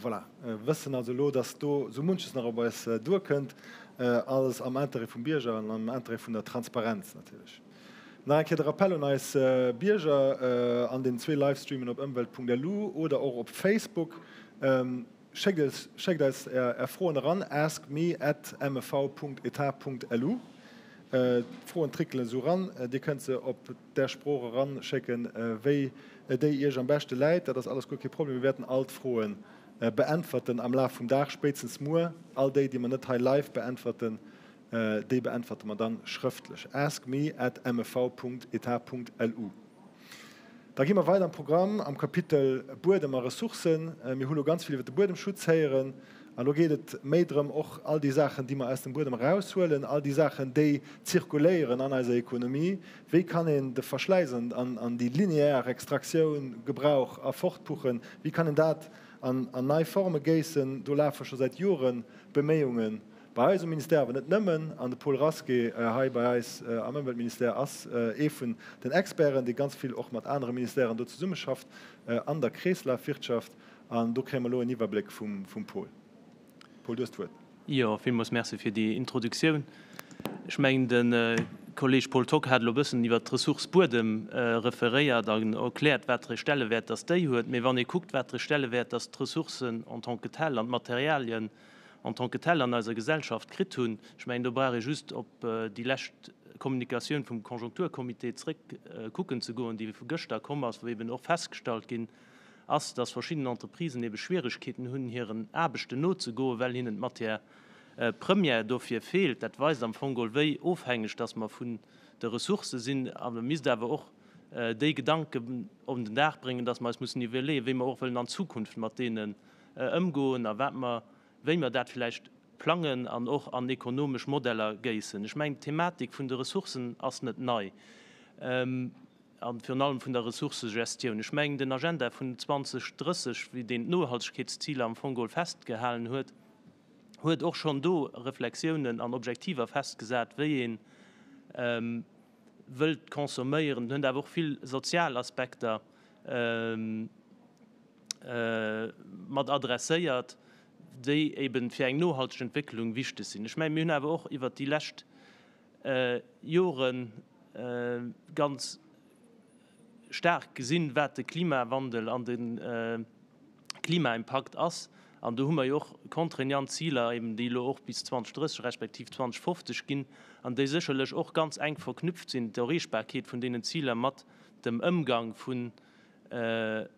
A: voilà, wëssen also elo, dass do esou munches nach op eis duerkënnt, alles am Interêt vum Bierger an am Interêt vun der Transparenz natierlech. Nach eng Kéier de Rappell un eis Bierger an den zwee Livestreamen op ëmwelt.lu oder och op Facebook. Schéckt eis är Froen eran, askme at mfv.etat.lu. D'Froen trickelen esou eran. Dir kënnt se op där Sprooch eran schécken, wéi déi iech am beschte läit. Dat ass alles guer kee Problem. Mir wäerten all d'Froe beäntwerten am Laf vum Dag, spéitstens muer. All déi, déi mer net hei live beäntwerten, déi beäntwerte mer dann schrëftlech. Askme at mfv.etat.lu. Da gi mer weider am Programm am Kapitel Buedem a Ressourcen. Mir hu lo ganz vill iwwer de Buedemschutz héieren. A lo geet et méi drëm, och all déi Saachen, déi mer aus dem Buedem eraushuelen, all déi Saachen, déi zirkuléieren an eiser Ekonomie, wéi kann een de Verschläiss an déi linear Extraktioun, Gebrauch a Fortpuchen, wéi kann een dat an nei Forme géissen? Do lafe scho säit Jore Beméiungen Bei eis um Ministère, awer net nëmmen, an de Paul Rasqué hei bei eis am Ëmweltministère ass ee vun den Experten, dee ganz vill och mat anere Ministèren do zesummeschafft an der Kreeslafwirtschaft. An do kréie mer elo en Iwwerbléck vum Paul. Paul, du hues d'Wuert.
C: Jo, villmools Merci fir déi Introduktioun. Ech mengen, de Kolleeg Paul Tock hat elo e bëssen iwwert d'Ressource Buedem referéiert an erkläert, wat fir e Stellewäert dass déi huet. Mee wann ee kuckt, wat fir e Stellewäert dass d'Ressourcen en tant que telles an d'Materialien en tant que tel an eiser Gesellschaft kritt hunn. Ech mengen, do brauch ee just op déi lescht Kommunikatioun vum Konjunkturcomité zréck kucken ze goen, déi gëschter komm ass, wou eben och festgestallt ginn ass, dass verschidden Entreprisen ebe Schwieregkeeten hunn, hiren Aarbechten nozegoen, well hinnen d'Matière première dofir feelt. Dat weist am Fong geholl, wéi ofhängeg dass mer vun de Ressourcë sinn. A mir misst awer och déi Gedanken op den Dag bréngen, dass mer eis mussen iwwerleeën, wéi mer och wëllen an Zukunft mat deene ëmgoen a wat mer, wéi mer dat vläicht plangen an och an ekonomesch Modeller géissen. Ech mengen, d'Thematik vun de Ressourcen ass net nei a virun allem vun der Ressourcegestioun. Ech mengen, den Agenda vun 2030, wéi deen d'Nohaltegkeetsziler am Fong geholl festgehalen huet, huet och schonn do Reflexiounen an Objektiver festgesat, wéi ee wëllt consomméieren. En huet awer och vill sozial Aspekter mat adresséiert, déi eben fir eng nohalteg Entwécklung wichteg sinn. Ech mengen, mir hunn awer och iwwert déi lescht Joren. ganz staark gesinn, wat de Klimawandel an de Klimaimpakt ass. An do hu mer jo och contraignant Ziler, eben déi elo och bis 2030 respektiv 2050 ginn an déi sécherlech och ganz enk verknüpft sinn, d'Erreechbarkeet vun deenen Ziler mat dem Ëmgang vu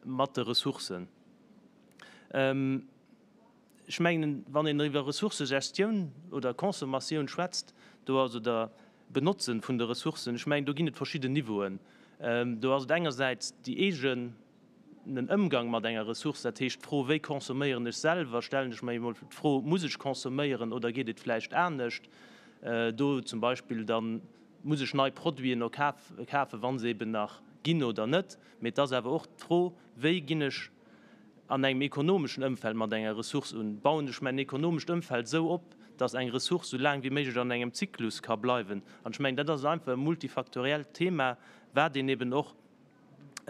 C: mat de Ressourcen. Ech mengen, wann een iwwer Ressourcegestioun oder Consommatioun schwätzt, do also der Benotzen vun de Ressourcen, ech mengen, do ginn et verschidden Niveauen. Do ass et engersäits déi eegenen Ëmgang mat enger Ressource, dat heescht d'Fro, wéi consomméieren ech selwer, stellen ech mer emol d'Fro, muss ech consomméieren oder geet et vläicht anescht? Do zum Beispill dann, muss ech nei Produiten kafen, wa se eben nach ginn oder net? Mee et ass awer och d'Fro, wéi ginn ech an engem ekonomeschen Ëmfeld mat enger Ressource un? Bauen ech mäin ekonomescht Ëmfeld esou op, datt eng Ressource esou laang wéi méiglech an engem Zyklus ka bleiwen? An ech mengen, dat ass einfach e multifaktoriellt Thema, wat een eben och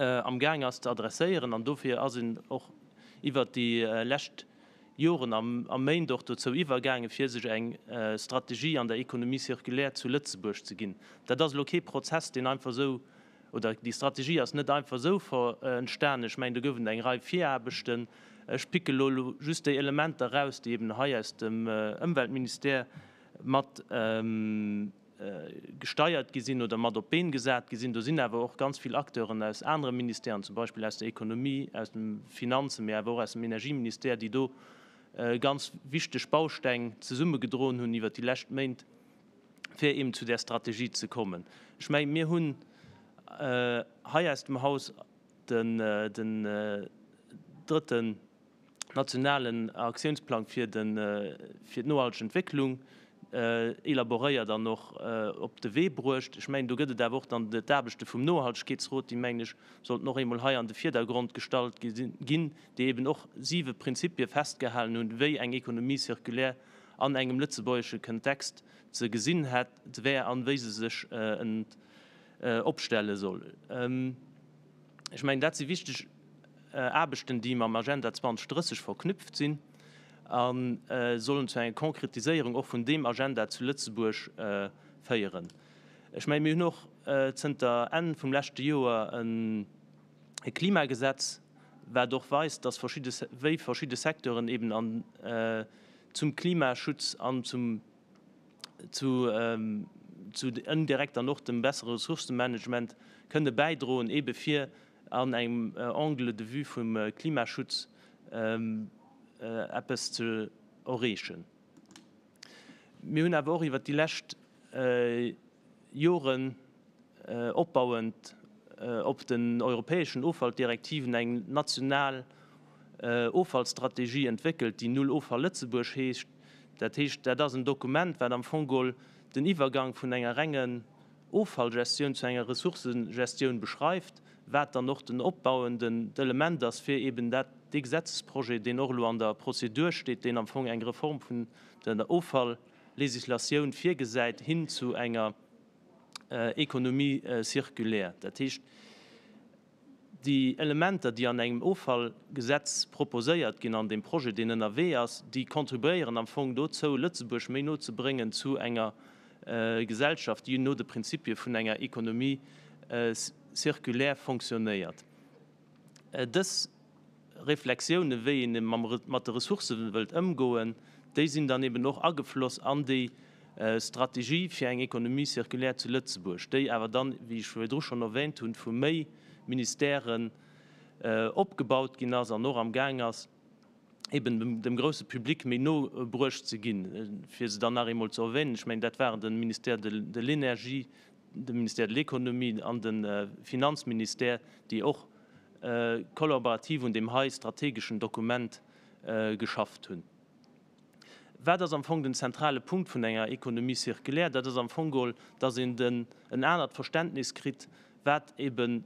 C: amgaang ass ze adresséieren. An dofir ass een och iwwert déi lescht Joren a Méint och dozou iwwergaangen, fir sech eng Strategie an der Économie circulaire zu Lëtzebuerg ze ginn. Dat ass elo kee Prozess, deen einfach esou oder déi Strategie ass net einfach esou entstanen. Ech mengen, do gouf et eng Rei Viraarbechten. Ech picke elo just déi Elementer eraus, déi eben hei aus dem Ëmweltministère mat gesteiert gi sinn oder mat op d'Been gesat gi sinn. Do sinn awer och ganz vill Acteuren aus anere Ministèren, zum Beispill aus der Ekonomie, aus dem Finanzen, mee awer och aus dem Energieministère, déi do ganz wichteg Bausteng zesummegedroen hunn iwwert déi lescht Méint, fir eben zu där Strategie ze kommen. Ech mengen, mir hunn hei aus dem Haus den drëtten nationalen Aktiounsplang fir d'nohalteg Entwécklung elaboréiert an och op de Wee bruecht. Ech mengen, do gëtt et awer och dann d'Aarbechte vum Nohaltegkeetsrot, déi, mengen ech, sollten och eemol hei an de Vierdergrond gestallt ginn, déi eben och siwe Prinzipie festgehalen hunn, wéi eng Économie circulaire an engem lëtzebuergesche Kontext ze gesinn hätt, wär an wéi se sech opstelle soll. Ech mengen, dat si wichteg Aarbechten, déi mam Agenda 2030 verknüpft sinn a sollen zu enger Konkretiséierung och vun deem Agenda zu Lëtzebuerg féieren. Ech mengen, mir hunn och zënter Enn vum leschte Joer e Klimagesetz, wat och weist, dass verschidde, wéi verschidde Secteuren eben an zum Klimaschutz an zum, zu, zu indirekt dann och dem bessere Ressourcenmanagement kënne bäidroen, ebe fir an engem Angle de vue vum Klimaschutz eppes ze erreechen. Mir hunn awer och iwwert déi lescht Joren opbauend op den europäeschen Offalldirektiven eng national Offallstrategie entwéckelt, déi Null Offall Lëtzebuerg heescht. Dat heescht, dat ass en Dokument, wat am Fong geholl den Iwwergang vun enger rengen Offallgestioun zu enger Ressourcegestioun beschreift, wat dann och den opbauenden Element ass, fir eben dat, dee Gesetzesprojet, deen och elo an der Prozedur steet, deen am Fong eng Reform vun der Offalllégislatioun virgesäit, hin zu enger Économie circulaire. Dat heescht, déi Elementer, déi an engem Offallgesetz proposéiert ginn, an deem Projet, deen ënnerwee ass, déi contribuéieren am Fong dozou, Lëtzebuerg méi no ze bréngen zu enger Gesellschaft, déi no de Prinzipie vun enger Économie circulaire fonctionnéiert. Dës Reflexiounen, wéi een mat de Ressourcë wëllt ëmgoen, déi sinn dann eben och agefloss an déi Strategie fir eng Économie circulaire zu Lëtzebuerg, déi awer dann, wéi ech virdru schonn erwähnt hunn, vu méi Ministèren opgebaut ginn ass an och am Gaang ass, eben dem grouse Public méi no bruecht ze ginn. Fir se dann nach eemol ze erwähnen, ech mengen, dat waren de Ministère de l'Énergie, de Ministère de l'Économie an de Finanzministère, déi och kollaborativ un deem hei strategeschen Dokument geschafft hunn. Wat ass am Fong den zentrale Punkt vun enger Économie circulaire? Dat ass am Fong geholl, dass een den en anert Verständnis kritt, wat eben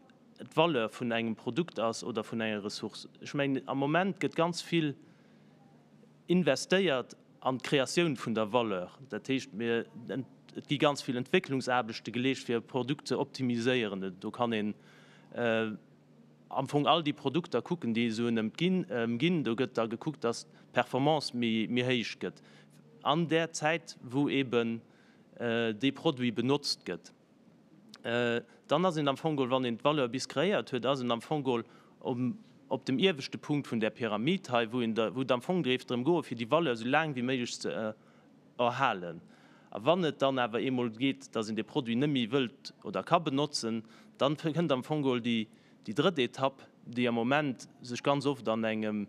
C: d'Valeur vun engem Produkt ass oder vun enger Ressource. Ech mengen, am Moment gëtt ganz vill investéiert an d'Kreatioun vun der Valeur. Dat heescht, mir, et gi ganz vill Entwécklungsaarbechte geleescht, fir e Produkt ze optimiséieren. Do kann een am Fong all déi Produkter kucken, déi esou ëmginn. Do gëtt da gekuckt, dass d'Performance méi héich gëtt an där Zäit, wou eben dee Produit benotzt gëtt. Dann ass een am Fong geholl, wann een d'Valeur bis kreéiert huet, ass een am Fong geholl op dem ieweschte Punkt vun där Pyramid hei, wou een, wou et am Fong géif drëm goen, fir déi Valeur esou laang wéi méiglech ze erhalen. A wann et dann awer eemol geet, dass een dee Produit net méi wëllt oder ka benotzen, dann kënnt am Fong geholl déi drëtt Etapp, déi am Moment sech ganz oft an engem,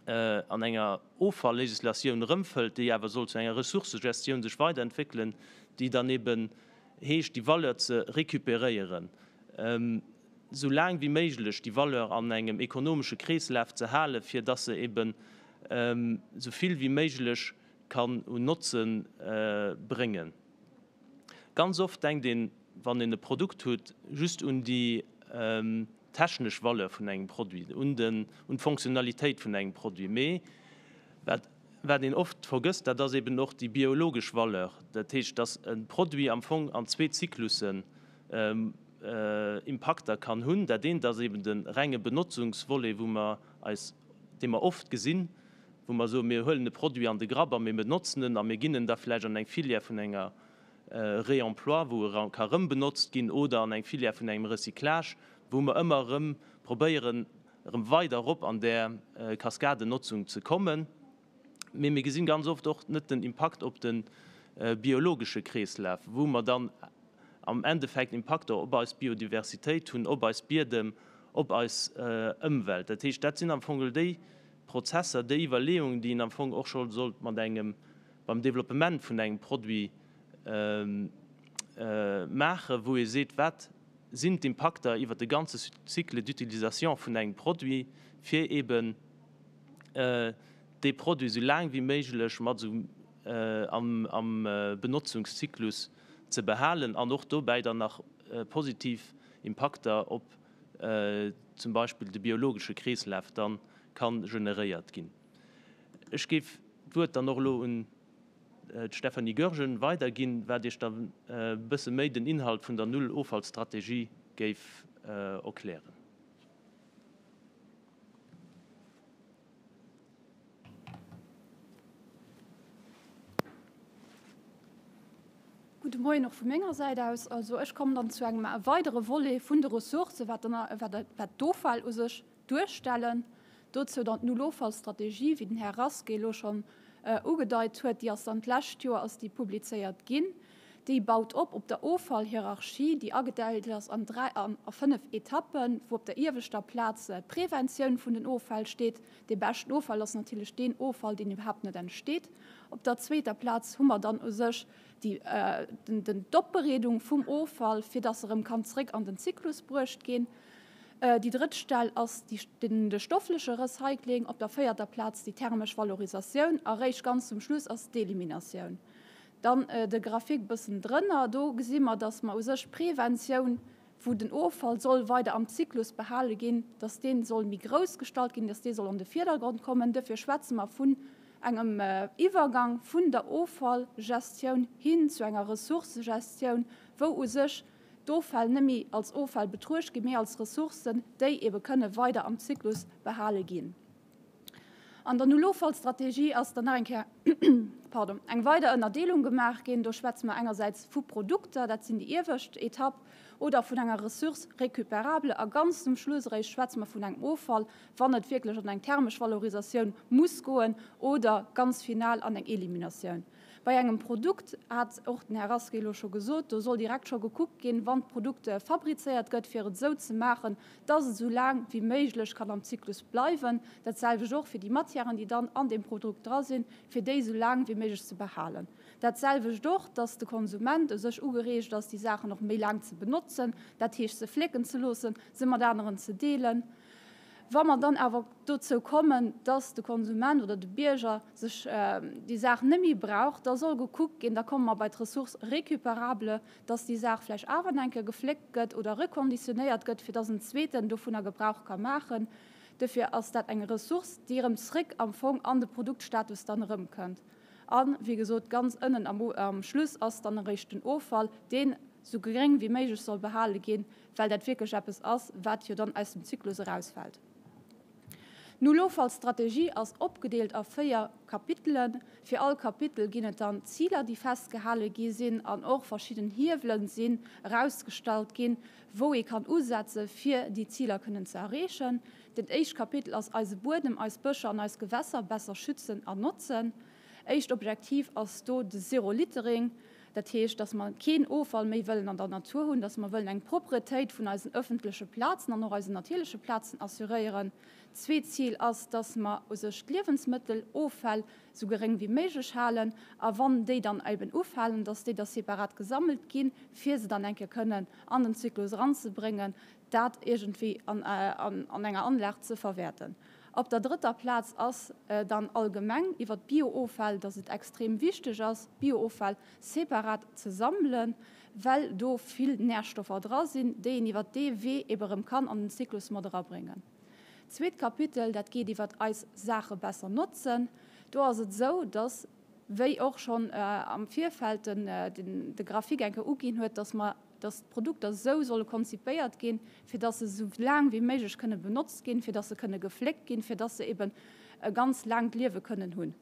C: an enger Offallegislatioun erëmfëllt, déi awer soll zu enger Ressourcegestioun sech weiderentwéckelen, déi dann eben heescht, déi Valeur ze récupéréieren, esou laang wéi méiglech déi Valeur an engem ekonomesche Kreeslaf ze halen, fir dass se eben esou vill wéi méiglech kann un Notze bréngen. Ganz oft denkt een, wann een e Produkt huet, just un déi technesch Valeur vun engem Produit, un d'Fonctionnalitéit vun engem Produit. Mee wat wat een oft vergësst, dat ass eben och déi biologesch Valeur. Dat heescht, dass e Produit am Fong an zwee Zyklussen Impakter kann hunn. Dat eent ass eben de renge Benotzungsvolet, wou mer eis, dee mer oft gesinn, wou mer soen, mir huelen e Produit an de Grapp a mir benotzen en a mir ginn en da vläicht an eng Filière vun enger Réemploi, wou e ka rëm benotzt ginn, oder an eng Filière vun engem Recyclage, wou mer ëmmer erëm probéieren, erëm weider erop an där Kaskadenotzung ze kommen. Mee mir gesinn ganz oft och net den Impakt op de biologesche Kreeslaf, wou mer dann am Endeffekt Impakter op eis Biodiversitéit hunn, op eis Biedem, op eis Ëmwelt. Dat heescht, dat sinn am Fong déi Prozesser, déi Iwwerleeungen, déi een am Fong och scho sollt mat engem, beim Développement vun engem Produit maachen, wou ee seet, wat sinn d'Impakter iwwert de ganze Cycle d'utilisation vun engem Produit, fir eeben dee Produit esou laang wéi méiglech mat esou am Benotzungszyklus ze behalen an och dobäi dann nach positiv Impakter op zum Beispill de biologesche Kreeslaf dann ka generéiert ginn. Ech géif d'Wuert dann och elo un d'Stéphanie Goergen weiderginn, wat Iech dann e bësse méi den Inhalt vun der Null-Offall-Strategie géif erklären.
D: Gudde Moien och vu menger Säit aus. Also ech kommen dann zu engem weidere Volet vun de Ressourcen, wat wat d'Offäll u sech duerstellen. Dozou dann d'Null-Offall-Strategie, wéi den Här Rasqué elo schonn ugedeit huet. Déi ass dann d'lescht Joer ass déi publizéiert ginn. Déi baut op op der Offallhierarchie, déi agedeelt ass an dräi, a fënnef Etappen, wou op der ieweschter Plaz d'Preventioun vun den Offäll steet. Dee beschten Offall ass natierlech deen Offall, deen iwwerhaapt net entsteet. Op der zweeter Plaz hu mer dann u sech déi, den, d'Opbereedung vum Offall, fir dass e rëm kann zréck an den Zyklus bruecht ginn. Déi drëtt Stell ass déi, de stoffleche Recycling. Op der véierter Plaz déi thermesch Valorisatioun a réischt ganz zum Schluss ass d'Eliminatioun. Dann de Graphique e bëssen drënner, do gesi mer, dass mer u sech d'Preventioun, wou den Offall soll weider am Zyklus behale ginn, dass dee soll méi grouss gestallt ginn, dass dee soll an de Virdergrond kommen. Duerfir schwätze mer vun engem Iwwergang vun der Offallgestioun hin zu enger Ressourcegestioun, wou u sech d'Offäll net méi als Offäll betruecht ginn, mee als Ressourcen, déi ebe kënne weider am Zyklus behale ginn. An der Nulloffallstrategie ass dann nach eng Kéier, pardon, eng weider Ënnerdeelung gemaach ginn. Do schwätze mer engersäits vu Produkter, dat sinn déi iewescht Etapp, oder vun enger Ressource récupérable. A ganz zum Schluss eréischt schwätze mer vun engem Offall, wann et wierklech an eng thermesch Valorisatioun muss goen oder ganz final an eng Eliminatioun. Bei engem Produkt, hat och den Här Rasqué elo scho gesot, do soll direkt scho gekuckt ginn, wann d'Produkt fabrizéiert gëtt, fir et esou ze maachen, dass et esou laang wéi méiglech kann am Zyklus bleiwen. Dat selwecht och fir déi Matièren, déi dann an deem Produkt dra sinn, fir déi esou laang wéi méiglech ze behalen. Dat selwecht och, dass de Konsument u sech ugereegt ass, déi Saachen och méi laang ze benotzen, dat heescht se flécken ze loossen, se mat aneren ze deelen. Wa mer dann awer dozou kommen, dass de Konsument oder de Bierger sech déi Saach net méi brauch, da soll gekuckt ginn, da komme mer bei d'Ressource récupérable, dass déi Saach vläicht awer nach eng Kéier gefléckt gëtt oder rekonditionéiert gëtt, fir dass en Zweeten dovunner Gebrauch ka maachen. Duerfir ass dat eng Ressource, déi erëm zréck am Fong an de Produktstatus dann erëmkënnt. A wéi gesot, ganz ënnen am Schluss ass dann eréischt den Offall, deen esou geréng wéi méiglech soll behale ginn, well dat wierklech eppes ass, wat jo dann aus dem Zyklus erausfält. D'Nulloffallstrategie ass opgedeelt a 4 Kapitelen. Fir all Kapitel ginn et dann Ziler, déi festgehale gi sinn, an och verschidden Hiewelen sinn erausgestallt ginn, wou ee kann usetze fir déi Ziler kënnen ze erreechen. Dat éischt Kapitel ass Eise Buedem, eis Bëscher an eis Gewässer besser schützen an notzen. Éischt Objektiv ass do de Zero Littering, dat heescht, dass mer keen Offall méi wëllen an der Natur hunn, dass mer wëllen eng Propretéit vun eisen ëffentleche Plazen an och eisen natierleche Plazen assuréieren. Zweet Zil ass, dass mer u sech d'Liewensmëtteloffäll esou geréng wéi méiglech halen a wann déi dann eben ufalen, dass déi da separat gesammelt ginn, fir se dann eng Kéier kënnen an den Zyklus eranzebréngen, dat iergendwéi an enger Anlag ze verwäerten. Op der drëtter Plaz ass dann allgemeng iwwert d'Biooffäll, dass et extrem wichteg ass, d'Biooffäll separat ze sammelen, well do vill Närstoffer dra sinn, déi een iwwert dee Wee ebe rëm kann an den Zyklus mat erabréngen. Zweet Kapitel, dat geet iwwert eis Saache besser notzen. Do ass et esou, dass, wéi och schonn am Virfeld de Graphique eng Kéier uginn huet, dass mer dass d'Produkter esou solle konzipéiert ginn, fir dass se esou laang wéi méiglech kënne benotzt ginn, fir dass se kënne gefléckt ginn, fir dass se eben e ganz laangt Liewe kënnen hunn.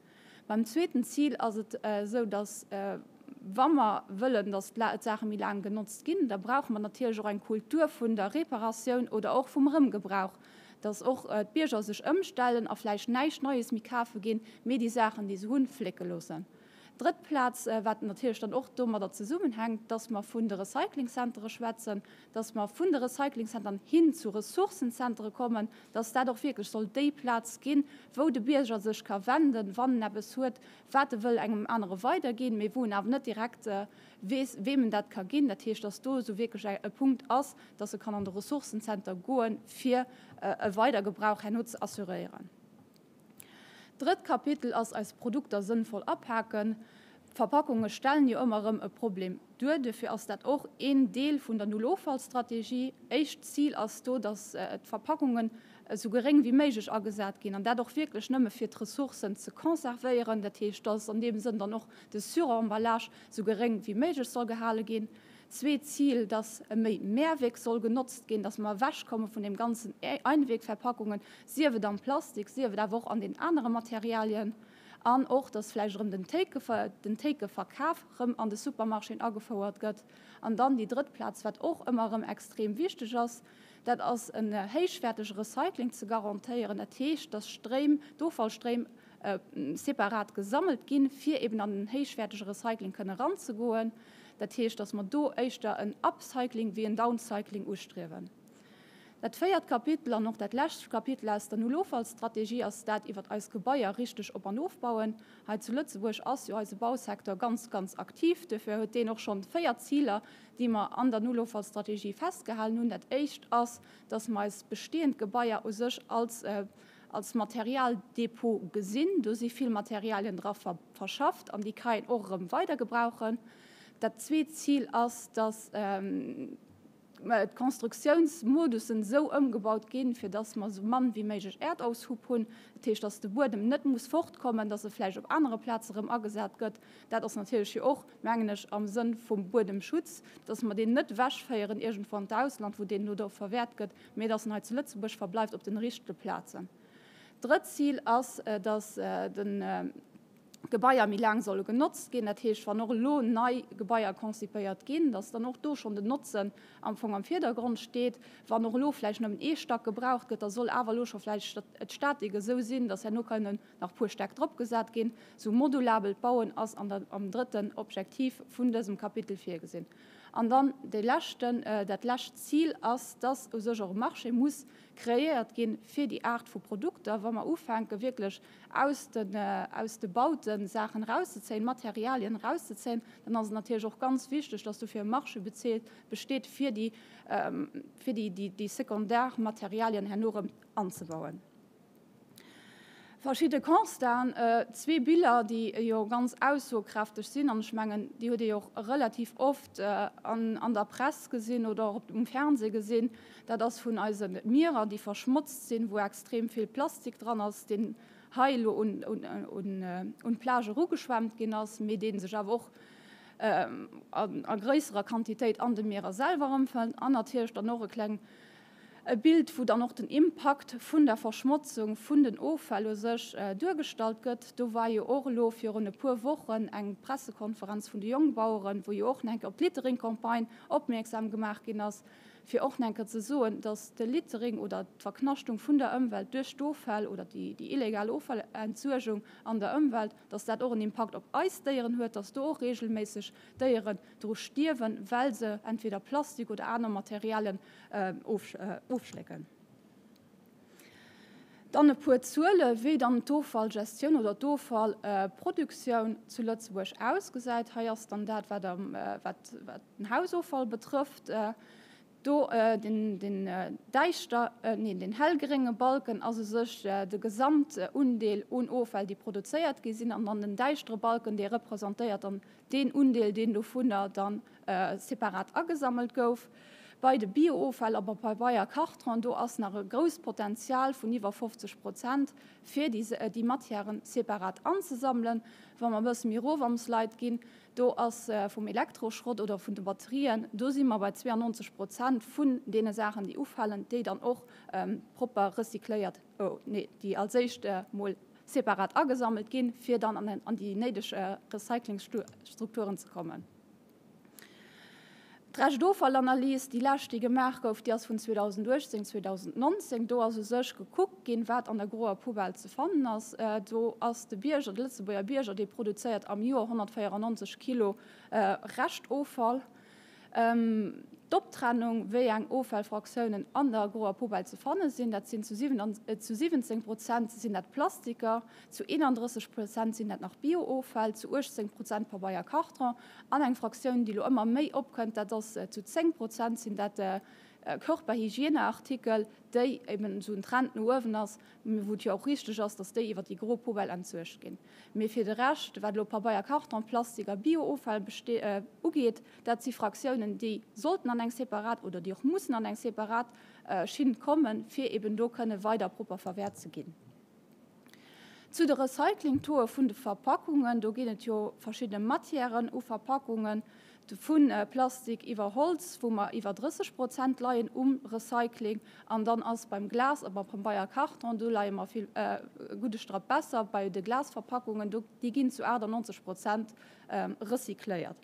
D: Beim zweeten Zil ass et esou, dass, wa mer wëllen, dass d'Saache méi laang genotzt ginn, da brauche mer natierlech och eng Kultur vun der Reparatioun oder och vum Erëmgebrauch, dass och d'Bierger sech ëmstellen a vläicht näischt Neies méi kafe ginn, mee déi Saachen, déi se hunn, flécke loossen. Drëtt Plaz, wat natierlech dann och domadder zesummenhänkt, dass mer vun de Recyclingzentere schwätzen, dass mer vun de Recyclingzenteren hin zu Ressourcenzentere kommen, dass dat och wierklech soll déi Plaz ginn, wou de Bierger sech ka wenden, wann en eppes huet, wat e wëll engem anere weiderginn, mee wou en awer net direkt weess, weem en dat ka ginn. Dat heescht, dass do esou wierklech e Punkt ass, dass e kann an de Ressourcenzenter goen, fir e Weidergebrauch herno ze assuréieren. Drëtt Kapitel ass eis Produkter sënnvoll apaken. Verpackunge stellen jo ëmmer erëm e Problem duer. Duerfir ass dat och een Deel vun der Null-Offall-Strategie. Éischt Zil ass do, dass d'Verpackungen esou geréng wéi méiglech agesat ginn an dat och wierklech nëmme fir d'Ressourcen ze conservéieren. Dat heescht, dass an deem Sënn dann och de Suremballage esou geréng wéi méiglech soll gehale ginn. Zweet Zil, dass méi Mehrweg soll genotzt ginn, dass mer ewechkomme vun deem ganzen Einwegverpackungen, sief et am Plastik, sief et awer och an den anere Materialien. An och, dass vläicht erëm den Théike, den Théikeverkaf erëm an de Supermarchéen agefouert gëtt. An dann déi drëtt Plaz, wat och ëmmer erëm extrem wichteg ass, dat ass en héichwäertege Recycling ze garantéieren. Dat heescht, dass Stréim, d'Offallstréim separat gesammelt ginn, fir eben an den héichwäertege Recycling kënne eranzegoen. Dat heescht, dass mer do éischter en Upcycling wéi en Downcycling ustriewen. Dat véiert Kapitel an och dat lescht Kapitel aus der Null-Offall-Strategie ass dat iwwert eis Gebaier richteg op an ofbauen. Hei zu Lëtzebuerg ass jo eise Bausecteur ganz, ganz aktiv. Duerfir huet deen och schonn 4 Ziler, déi mer an der Null-Offall-Strategie festgehalen hunn. Dat éischt ass, dass mer eis bestehend Gebaier u sech als als Materialdepot gesinn. Do si vill Materialien dra verschafft an déi ka een och erëm weider gebrauchen. Dat zweet Zil ass, dass d'Konstruktiounsmodussen esou ëmgebaut ginn, fir dass mer esou mann wéi méiglech Äerdaushubb hunn. Dat heescht, dass de Buedem net muss fortkommen, dass e vläicht op anere Plaze erëm agesat gëtt. Dat ass natierlech jo och, mengen ech, am Sënn vum Buedemschutz, dass mer deen net ewechféieren iergendwou an d'Ausland, wou deen elo do verwäert gëtt, mee dass en hei zu Lëtzebuerg verbleift op den richtege Plazen. Drëtt Zil ass, dass de Gebaier méi laang solle genotzt ginn. Dat heescht, wann och elo nei Gebaier konzipéiert ginn, dass dann och do schonn den Notzen am Fong am Virdergrond steet. Wann och elo vläicht nëmmen ee Stack gebraucht gëtt, da soll awer elo scho vläicht d'Statik esou sinn, dass herno kënnen nach e puer Stäck dropgesat ginn. Esou modulabelt Bauen ass an der, am drëtten Objektiv vun dësem Kapitel virgesinn. An dann dee leschten, dat lescht Zil ass, dass u sech och e Marché muss kreéiert ginn fir déi Aart vu Produkter, wa mer ufänke wierklech aus den, aus de Baute Saachen erauszezéien, Materialien erauszezéien, dann ass et natierlech och ganz wichteg, dass dofir e Marché bezilt, besteet, fir déi, fir déi, déi sekundär Materialien herno erëm anzebauen. Verschidde Constaten, zwee Biller, déi jo ganz aussokräfteg sinn, an ech mengen, déi huet ee jo och relativ oft an der Press gesinn oder och um Fernseh gesinn, dat ass vun eise Mierer, déi verschmotzt sinn, wou extrem vill Plastik dran ass, deen hei elo un d'Plage erugeschwemmt ginn ass, mee dee sech awer och a gréisserer Quantitéit an de Mierer selwer erëmfënnt an natierlech dann och e kleng. E Bild, wou dann och den Impakt vun der Verschmotzung vun den Offäll u sech duergestallt gëtt. Do war jo och elo virun e puer Wochen eng Pressekonferenz vun de Jongbaueren, wou jo och nach eng Kéier op d'Littering-Campagne opmierksam gemaach ginn ass, fir och nach eng Kéier ze soen, dass de Littering oder d'Verknaschtung vun der Ëmwelt duerch d'Offäll oder déi illegal Offallentsuergung an der Ëmwelt, dass dat och en Impakt op eis Déieren huet, dass do och regelméisseg Déieren dru stierwen, well se entweder Plastik oder aner Materialien ofschlécken. Dann e puer Zuele wéi dann d'Offallgestioun oder d'Offallproduktioun zu Lëtzebuerg ausgesäit. Hei ass dann dat, wat den Hausoffall betrëfft. Do den däischter, neen, den hellgrénge Balken ass u sech de Gesamtundeel un Offäll, déi produzéiert gi sinn, an dann den däischtere Balken, dee representéiert dann deen Undeel, deen dovunner dann separat agesammelt gouf. Bei de Biooffäll a bei Pabeier a Karton, do ass nach e grousst Potenzial vun iwwer 50 Prozent, fir déi Matièren separat anzesammelen. Wa mer e bësse méi erof am Slide ginn, do ass vum Elektroschrott oder vun de Batterien, do si mer bei 92 Prozent vun deene Saachen, déi ufalen, déi dann och propper recycléiert, oh nee, déi als éischt mol separat agesammelt ginn, fir dann an déi néideg Recyclingsstrukturen ze kommen. D'Reschtoffallanalys, déi lescht, déi gemaach gouf, déi ass vun 2018, 2019. Do ass u sech gekuckt ginn, wat an der groer Poubelle ze fannen ass. Do ass de Bierger, de Lëtzebuerger Bierger, dee produzéiert am Joer 194 Kilo Reschtoffall. D'Optrennung, wéi eng Offallfraktiounen an der groer Poubelle ze fanne sinn, dat sinn zu 17 Prozent sinn dat Plastiker, zu 31 Prozent sinn dat nach Biooffäll, zu 18 Prozent Pabeier, Karton an eng Fraktioun, déi elo ëmmer méi opkënnt, dat ass zu 10 Prozent sinn dat Körperhygieneartikel, déi eben esou en Trend no uewen ass, wou et jo och richteg ass, dass déi iwwer déi gro Poubelle entsuergt ginn. Mee fir de Rescht, wat elo Pabeier, Karton, Plastik a Biooffäll ugeet, dat si Fraktiounen, déi sollten an eng separat oder déi och mussen an eng separat Schinn kommen, fir eben do kënne weider propper verwäert ze ginn. Zu de Recyclingtoe vun de Verpackungen, do ginn et jo verschidde Matièren u Verpackungen, vu Plastik iwwer Holz, wou mer iwwer 30 Prozent leien um Recycling. An dann ass beim Glas a beim Pabeier Karton, do leie mer vill e gudde Strapp besser. Bei de Glasverpackungen, do, déi ginn zu 98 Prozent recycléiert.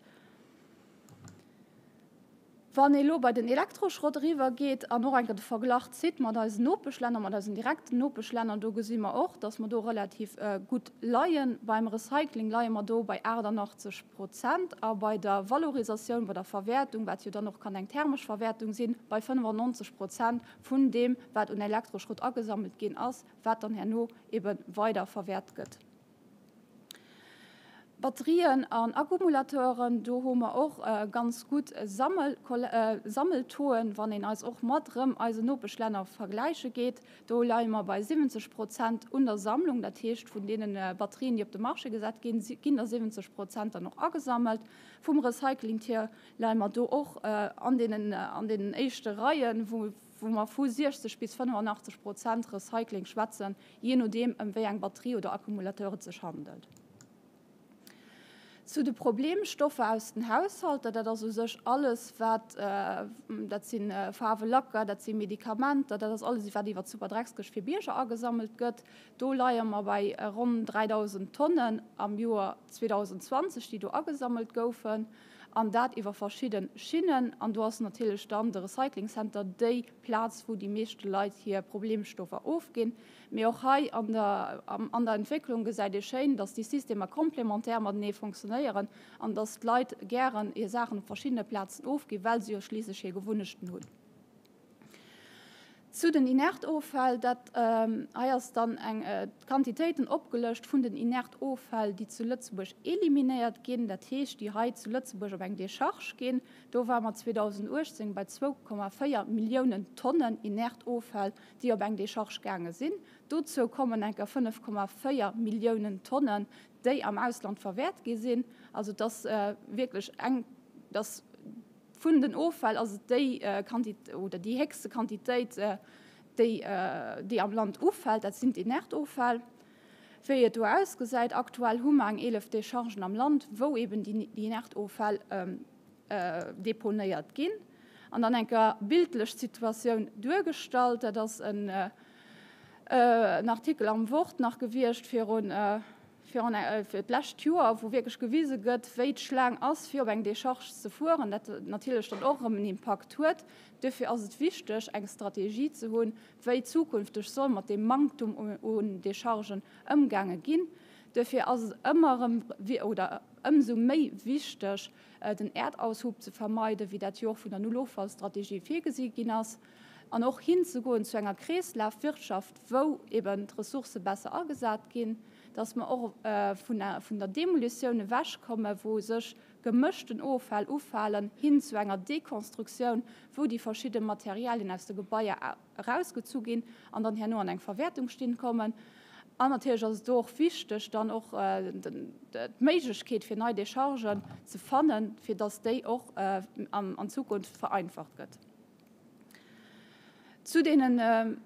D: Wann ee lo bei den Elektroschrott eriwwer geet an och eng Kéier de Verglach zitt mat eisen Nopeschlänner, mat eisen direkten Nopeschlänner, do gesi mer och, dass mer do relativ gutt leien. Beim Recycling leie mer do bei 88 Prozent a bei der Valorisatioun, bei der Verwäertung, wat jo dann och kann eng thermesch Verwäertung sinn, bei 95 Prozent vun deem, wat un Elektroschrott agesammelt ginn ass, wat dann herno ebe weider verwäert gëtt. Batterien an Akkumulateuren, do hu mer och ganz gutt Sammeltoen, wann een eis och mat erëm eisen Nopeschlänner vergläiche geet. Do leie mer bei 70 Prozent un der Sammlung, dat heescht vun deene Batterien, déi op de Marché gesat ginn, ginn der 70 Prozent dann och agesammelt. Vum Recycling hier leie mer do och an deenen éischte Reien, wou mer vu 60 bis 85 Prozent Recycling schwätzen, jee nodeem ëm wéi eng Batterie oder Akkumulateur et sech handelt. Zu de Problemstoffer aus den Haushalter, dat ass u sech alles wat, dat si Faarwe, Lacker, dat si Medikamenter, dat ass alles wat iwwer d'Superdreckskëscht fir Bierger agesammelt gëtt. Do leie mer bei ronn 3.000 Tonnen am Joer 2020, déi do agesammelt goufen, an dat iwwer verschidde Schinnen. An do ass natierlech dann de Recycling Center déi Plaz, wou déi meeschte Leit hir Problemstoffer ofginn. Mee och hei an der, an der Entwécklung gesäit ee schéin, dass déi Systemer komplementär matenee fonctionnéieren an dass d'Leit gären hir Saachen op verschiddene Plazen ofginn, well se jo schliisslech hir Gewunnechten hunn. Zu den Inertoffäll, dat hei ass dann eng, d'Quantitéiten opgelëscht vun den Inertoffäll, déi zu Lëtzebuerg eliminéiert ginn, dat heescht, déi hei zu Lëtzebuerg op eng Decharge ginn. Do ware mer 2018 bei 2,4 Milliounen Tonnen Inertoffäll, déi op eng Decharge gaange sinn. Dozou kommen enker 5,4 Milliounen Tonnen, déi am Ausland verwäert gi sinn. Also et ass wierklech eng, dass vun den Offäll ass et déi Quantitéit oder déi héchste Quantitéit, déi, déi am Land ufält, dat sinn d'Inertoffäll. Wéi et do ausgesäit, aktuell hu mer eng 11 Dechargen am Land, wou eben déi Inertoffäll deponéiert ginn. An dann eng Kéier bildlech d'Situatioun duergestallt. Dat ass en Artikel am Wort nach gewiescht virun, virun, fir d'lescht Joer, wou wierklech gewise gëtt, wéi d'Schlaang ass, fir op eng Decharge ze fueren. Dat natierlech dann och erëm en Impakt huet. Duerfir ass et wichteg, eng Strategie ze hunn, wéi zukünfteg soll mat deem Manktum un Dechargen ëmgaange ginn. Duerfir ass et ëmmer erëm, oder ëmsou méi wichteg, den Äerdaushub ze vermeiden, wéi dat jo och vun der Null-Offall-Strategie virgesi ginn ass, an och hinzegoen zu enger Kreeslafwirtschaft, wou eben d'Ressourcë besser agesat ginn, dass mer och vun der Demolitioun ewechkommen, wou sech gemëschten Offäll ufalen, hin zu enger Dekonstruktioun, wou déi verschidde Materialien aus de Gebaier erausgezu ginn an dann herno an eng Verwäertungsstinn kommen. An natierlech ass et do och wichteg, dann och d'Méiglechkeet fir nei Dechargen ze fannen, fir dass déi och an Zukunft vereinfacht gëtt. Zu deene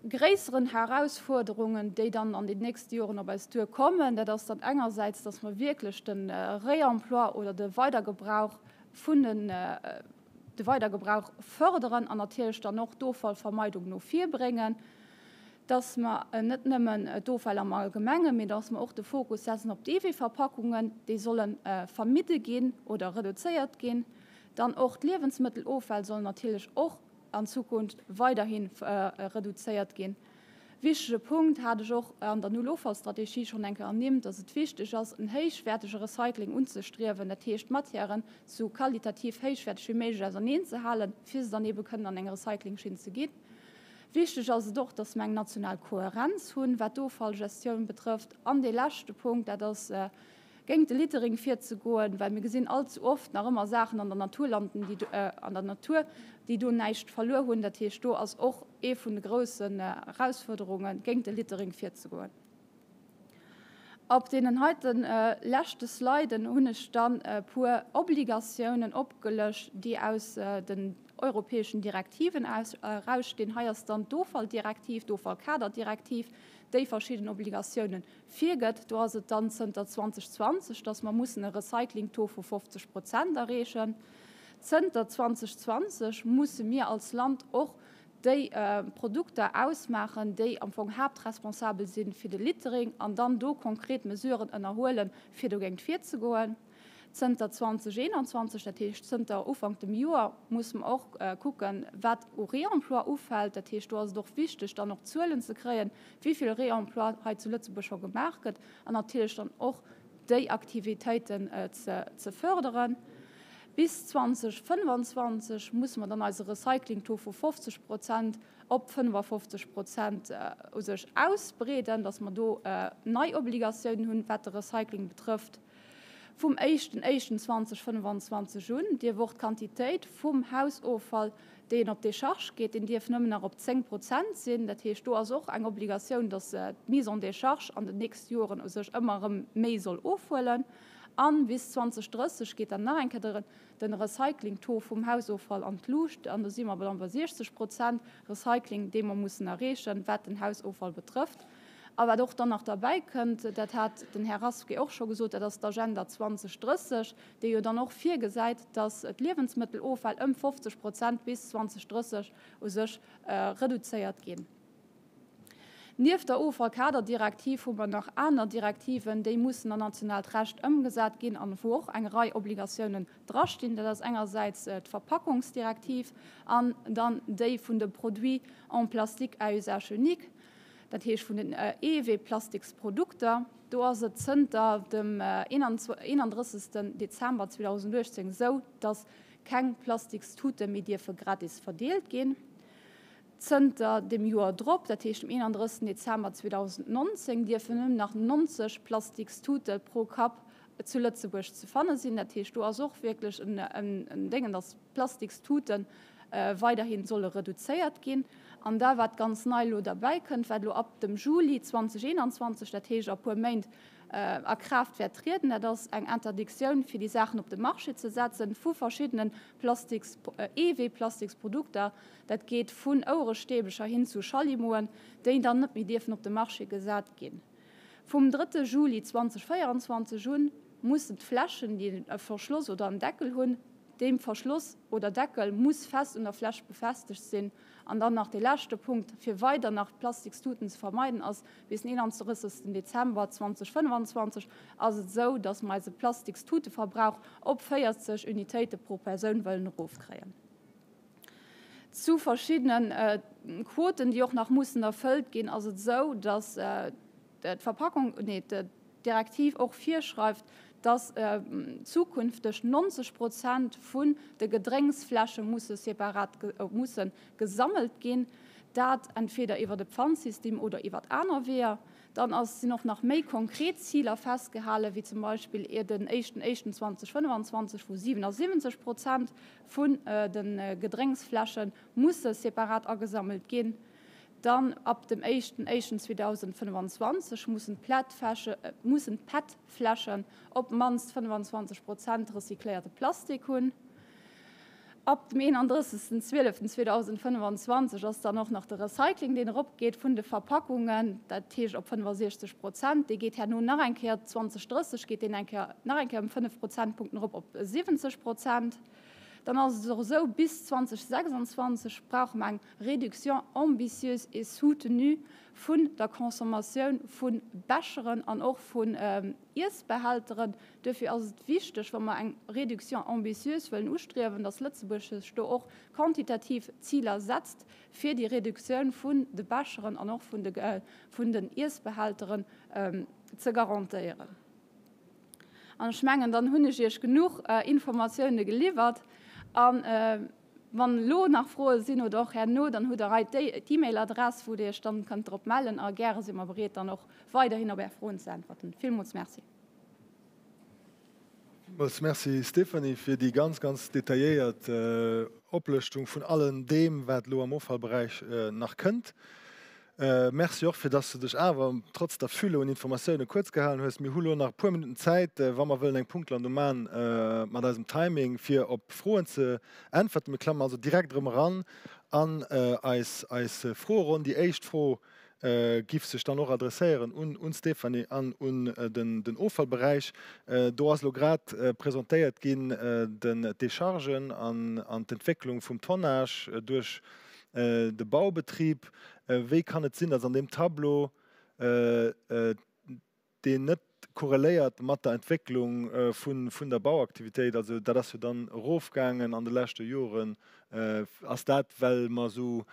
D: gréisseren Herausforderungen, déi dann an den nächste Joren op eis duerkommen, dat ass dann engersäits, dass mer wierklech de Réemploi oder de Weidergebrauch vun den, de Weidergebrauch fërderen an natierlech dann och d'Offallvermeidung no vir bréngen, dass mer net nëmmen d'Offäll am Allgemengen, mee dass mer och de Fokus setzen op d'Eeweeverpackungen, déi solle vermidde ginn oder reduzéiert ginn. Dann och d'Liewensmëtteloffäll sollen natierlech och an Zukunft weiderhi reduzéiert ginn. Wichtege Punkt hat ech och an der Null-Offall-Strategie schonn eng Kéier ernimmt, dass et wichteg ass, en héichwäertege Recycling unzestriewen, dat heescht d'Matièren sou qualitativ héichwäerteg wéi méiglech auserneen ze halen, fir se dann eebe kënnen an eng Recyclingschinn ze ginn. Wichteg ass et och, dass mer eng national Kohärenz hunn, wat d'Offallgestioun betrëfft. An dee leschte Punkt, dat ass, géint de Littering virzegoen, well mir gesinn all ze oft nach ëmmer Saachen an der Natur landen, déi an der Natur, déi do näischt verluer hunn. Dat heescht, do ass och ee vun de groussen Erausfuerderungen, géint de Littering virzegoen. Op deenen heite leschte Sliden hunn ech dann e puer Obligatiounen opgelëscht, déi aus den europäeschen Direktiven erausstinn. Hei ass dann d'Offalldirektiv, d'Offallkaderdirektiv, déi verschidden Obligatiounen virgëtt. Do ass et dann zënter 2020, dass mer mussen e Recycling-Taux vu 50 Prozent erreechen. Zënter 2020 musse mir als Land och déi Produkter ausmaachen, déi am Fong haaptresponsabel si fir de Littering an dann do konkret Mesuren ënnerhuelen, fir dogéint virzegoen. Zënter 2021, dat heescht zënter Ufank dem Joer, musse mer och kucken, wat u Réemploi ufält. Dat heescht, do ass et och wichteg, dann och Zuelen ze kréien, wéi vill Réemploi hei zu Lëtzebuerg scho gemaach gëtt an natierlech dann och déi Aktivitéiten ze förderen. Bis 2025 musse mer dann eise Recyclingtaux vu 50 Prozent op 55 Prozent u sech ausbreeden, dass mer do nei Obligatiounen hunn, wat de Recycling betrëfft. Vum éischten éischten 2025 un dierf och d'Quantitéit vum Hausoffall, deen op Decharge geet, deen dierf nëmmen nach op 10 Prozent sinn. Dat heescht, do ass och eng Obligatioun, datt d'Mise en décharge an den nächste Joren u sech ëmmer erëm méi soll ofhuelen. A bis 2030 geet dann nach eng Kéier de Recycling-Taux vum Hausoffall an d'Luucht. An do si mer dann bei 60 Prozent Recycling, dee mer mussen erreechen, wat den Hausoffall betrëfft. A wat och dann nach derbäi kënnt, dat hat den Här Rasqué och scho gesot, dat ass d'Agenda 2030, déi jo dann och virgesäit, dass d'Liewensmëtteloffäll ëm 50 Prozent bis 2030 u sech reduzéiert ginn. Nieft der Offallkaderdirektiv hu mer nach aner Direktiven, déi mussen an nationaalt Recht ëmgesat ginn an wou och eng Rei Obligatiounen drastinn. Dat ass engersäits d'Verpackungsdirektiv an dann déi vun de Produits en plastique à usage unique. dat heescht vun den Eeweeplastiksprodukter. Do ass et zënter dem 31. Dezember 2018 esou, dass keng Plastikstute méi dierfe gratis verdeelt ginn. Zënter dem Joer drop, dat heescht dem 31. Dezember 2019, dierfen nëmmen nach 90 Plastikstute pro Kapp zu Lëtzebuerg ze fanne sinn. Dat heescht, do ass och wierklech en Déngen, dass d'Plastikstute weiderhi solle reduzéiert ginn. An da wat ganz nei elo derbäi kënnt, wat elo ab dem Juli 2021, dat heescht a puer Méint, a Kraaft wäert trieden, dat ass eng Interdictioun fir déi Saachen op de Marché ze setzen vu verschiddene Plastiks, Eeweeplastiksprodukter. Dat geet vun Ouerestäbecher hin zu Schallimoen, déi dann net méi dierfen op de Marché gesat ginn. Vum drëtte Juli 2024 un mussen d'Fläschen, déi e Verschloss oder en Deckel hunn, Dee Verschloss oder Deckel muss fest un der Fläsch befestegt sinn. An dann nach dee leschte Punkt, fir weider nach Plastikstuten ze vermeiden, ass, Bis den 31. Dezember 2025 ass et esou, dass mer eise Plastikstuteverbrauch op 40 Unitéite pro Persoun wëllen erofkréien. Zu verschiddene Quoten, déi och nach mussen erfëllt ginn, ass et esou, dass d'Verpackung, nee, d'Direktiv och virschreift, dass zukünfteg 90 Prozent vun de Gedrénksfläsche musse separat musse gesammelt ginn, dat entweder iwwert e Pfandsystem oder iwwert aner Weeër. Dann ass sinn och nach méi konkret Ziler festgehalen, wéi zum Beispill den éischten éischten 2025, wou 77 Prozent vun de Gedrénksfläsche musse separat agesammelt ginn. Dann ab dem éischten éischten 2025 mussen d'PET-Fläschen op d'mannst 25 Prozent recycléierte Plastik hunn. Ab dem 31. 12. 2025 ass dann och nach de Recycling, deen eropgeet vun de Verpackungen, dat heescht op 65 Prozent. Dee geet herno nach eng Kéier, 2030 geet deen eng Kéier, nach eng Kéier ëm 5 Prozentpunkten erop op 70 Prozent. Dann ass et och esou, bis 2026 brauche mer eng Réduction ambitieuse et soutenue vun der Consommatioun vu Becheren an och vun Iessbehälteren. Duerfir ass et wichteg, wa mer eng Réduction ambitieuse wëllen ustriewen, dass Lëtzebuerg sech do och quantitativ Ziler setzt, fir déi Reduktioun vun de Becheren an och vun den Iessbehälteren ze garantéieren. An ech mengen, dann hunn ech Iech genuch Informatioune geliwwert. A wann elo nach Froe sinn oder och herno, dann hutt Der hei d'E-Mail-Adress, wou Der Iech dann kënnt drop mellen. A gäre si mer bereet, dann och weiderhin op Är Froen ze äntwerten. Villmools Merci.
A: Villmools Merci, Stéphanie, fir déi ganz, ganz detailléiert Oplëschtung vun allen deem, wat elo am Offallberäich nach kënnt. Merci och, fir dass du dech awer trotz der Fülle un Informatioune kuerz gehalen hues. Mir hu lo nach e puer Minutten Zäit, wa mer wëllen eng Punktlandung man mat eisem Timing, fir op Froen ze äntwerten. Mir klammen also direkt erëm eran an eis eis Froeronn. Déi éischt Fro giff sech dann och adresséieren un un d'Stéphanie an un den den Offallberäich. Do ass elo grad presentéiert ginn den d'Déchargen an an d'Entwécklung vum Tonnage duerch de Baubetrib. Wéi kann et sinn, datt an deem Tableau, deen net korreléiert mat der Entwécklung vun der Bauaktivitéit, also dat ass jo dann erofgaangen an de leschte Joren, ass dat, well mer esou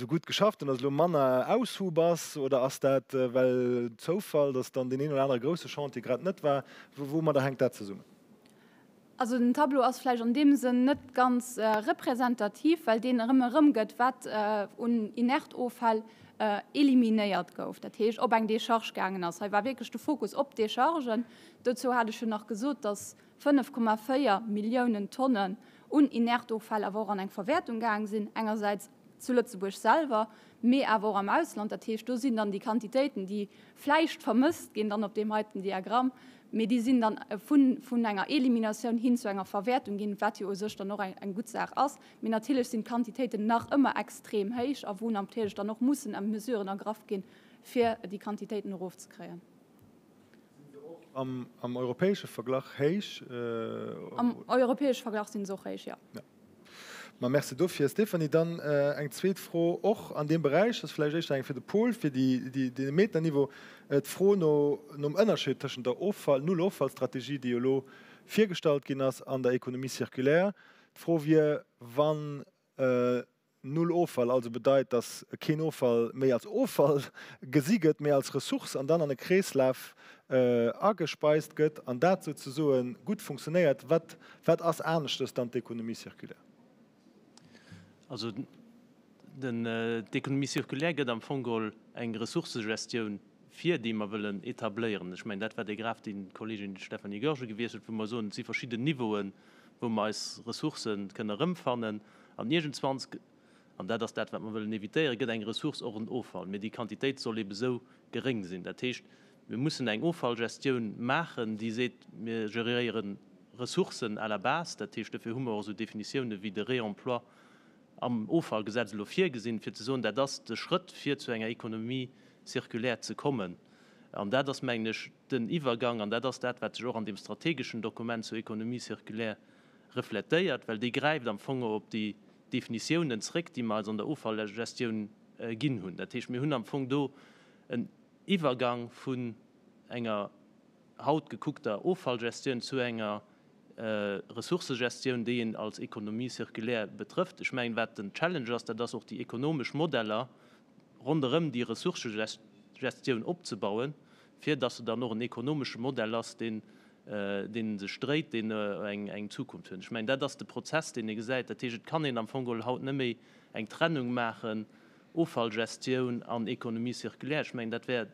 A: gutt geschafft hunn, datt elo manner Aushub ass, oder ass dat well Zoufall, datt dann deen een oder anere grousse Chantier grad net war? Woumadder hänkt dat zesummen?
D: Also den Tableau ass vläicht an deem Sënn net ganz representativ, well deen erëm erëmgëtt, wat un Inertoffäll eliminéiert gouf, dat heescht op eng Decharge gaangen ass. Hei war wierklech de Fokus op d'Dechargen. Dozou hat ech jo nach gesot, dass 5,4 Milliounen Tonnen un Inertoffäll awer och an eng Verwäertung gaang sinn, engersäits zu Lëtzebuerg selwer, mee awer och am Ausland. Dat heescht, do sinn dann déi Quantitéiten, déi vläicht vermësst ginn dann op deem heiten Diagramm, mee déi sinn dann vun, vun enger Eliminatioun hin zu enger Verwäertung ginn, wat jo u sech dann och eng, eng gutt Saach ass. Mee natierlech sinn d'Quantitéiten nach ëmmer extrem héich a wou natierlech dann och mussen Mesuren ergraff ginn, fir déi Quantitéiten erofzekréien.
A: Sinn se och am, am europäesche Verglach héich?
D: Am europäesche Verglach sinn se och héich, jo.
A: Ma merci dofir, Stéphanie. Dann eng zweet Fro och an deem Beräich, dat ass vläicht éischter eng fir de Paul, fir dee Metaniveau, d'Fro no nom Ënnerscheed tëschent der Offall, Null-Offall-Strategie, déi jo elo virgestallt ginn ass, an der Économie circulaire. D'Fro wier, wann Null Offall also bedeit, dass keen Offall méi als Offall gesi gëtt, mee als Ressource an dann an e Kreeslaf agespeist gëtt an dat souzesoe gutt funktionéiert. Wat, wat ass aneschtes dann d'Économie circulaire?
C: Also den, d'Économie circulaire gëtt am Fong geholl eng Ressourcegestioun vir, déi mer wëllen etabléieren. Ech mengen, dat war dee Graph, deen d'Kolleegin Stéphanie Goergen gewiesst huet, wou mer soen, et si verschidden Niveauen, wou mer eis Ressourcë kënne erëmfannen. An iergendzwanns, an dat ass dat, wat mer wëllen évitéieren, gëtt eng Ressource och en Offall. Mee déi Quantitéit soll ebe sou geréng sinn. Dat heescht, mir mussen eng Offallgestioun maachen, déi seet, mir geréiere Ressourcen à la base. Dat heescht, dofir hu mer och esou Definitiounen wéi de Réemploi am Offallgesetz elo virgesinn, fir ze soen, dat ass de Schrëtt, fir zu enger Économie circulaire ze kommen. An dat ass, mengen ech, den Iwwergang, an dat ass dat, wat sech och an deem strategeschen Dokument zur Économie circulaire. refletéiert, well déi gräift am Fong op déi Definitiounen zréck, déi mer eis an der Offallgestioun ginn hunn. Dat heescht, mir hunn am Fong do en Iwwergang vun enger haut gekuckter Offallgestioun zu enger Ressourcegestioun, déi een als Économie circulaire betrëfft. Ech mengen, wat den Challenge ass, dat ass och déi ekonomesch Modeller ronderëm déi Ressourcegestioun opzebauen, fir dass se dann och en ekonomesche Modell ass, deen dee sech dréit, deen eng Zukunft huet. Ech mengen, dat ass de Prozess, deen ee gesäit. Dat heescht, et kann een am Fong geholl haut net méi eng Trennung maachen, Offallgestioun an Économie circulaire. Ech mengen, dat wär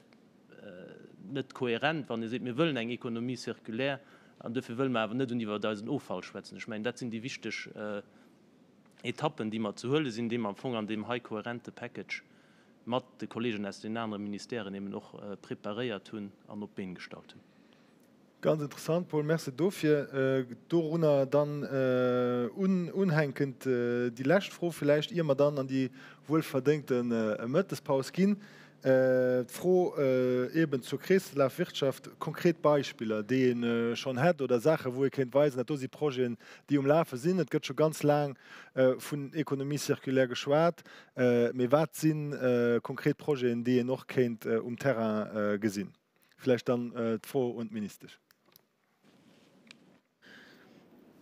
C: net kohärent, wann ee seet, mir wëllen eng Économie circulaire an duerfir wëlle mer awer net un iwwer eisen Offall schwätzen. Ech mengen, dat sinn déi wichteg Etappen, déi mer ze huele sinn, déi mer am Fong an deem hei kohärente Package mat de Kollegen aus den anere Ministèren eben och preparéiert hunn an op d'Been gestallt hunn.
A: Ganz interessant, Paul, Merci dofir. Dorunner dann unhänkend déi lescht Fro villäicht, ier mer dann an déi wuelverdéngte Mëttespaus ginn. D'Fro eeben zur Kreeslafwirtschaft, konkret Beispiller, déi ee schonn hätt oder Saachen, wou ee kéint weisen, dat do si Projeten, déi um Lafe sinn. Et gëtt scho ganz laang vun Économie circulaire geschwat, mee wat si konkret Projeten, déi een och kéint um Terrain gesinn? Vläicht dann d'Fro un d'Ministesch.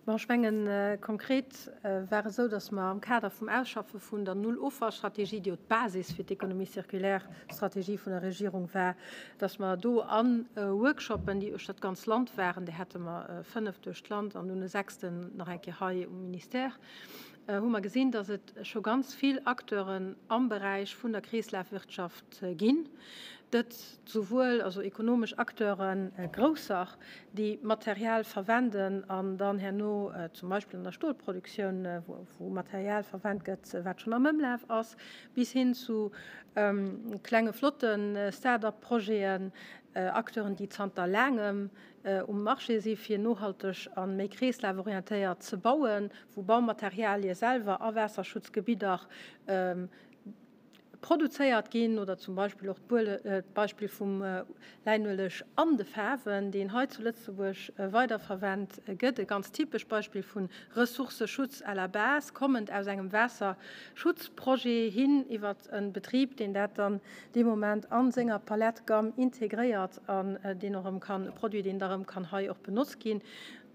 E: Bon, ech mengen, konkret war et esou, datt mer am Kader vum Ausschaffe vun der Null-Offall-Strategie, déi jo d'Basis fir d'Économie circulaire-Strategie vun der Regierung war, datt mer do a Workshoppen, déi uechter d'ganz Land waren, där hate mer fënnef duerch d'Land an dunn e sechsten nach eng Kéier hei um Ministère, hu mer gesinn, datt et scho ganz vill Acteuren am Beräich vun der Kreeslafwirtschaft ginn, dat souwuel also ekonomesch Acteuren, grousser, déi Material verwenden an dann herno zum Beispill an der Stolproduktioun, wou Material verwent gëtt, wat schonn am Ëmlaf ass, bis hin zu klenge flotte Start-up-Projeten, Acteuren, déi zanter laangem um Marché si fir nohalteg a méi kreeslaforientéiert ze bauen, wou Baumaterialie selwer a Waasserschutzgebidder produzéiert ginn oder zum Beispill och d'Beispill vum Läinueleg an de Faarwen, deen hei zu Lëtzebuerg weiderverwennt gëtt, e ganz typescht Beispill vu Ressourcëschutz à la base, kommend aus engem Waasserschutzprojet hin iwwer e Betrib, deen dat dann dee Moment a senger Palett-Gamme integréiert an deen och erëm kann, e Produit, deen da erëm kann hei och benotzt ginn,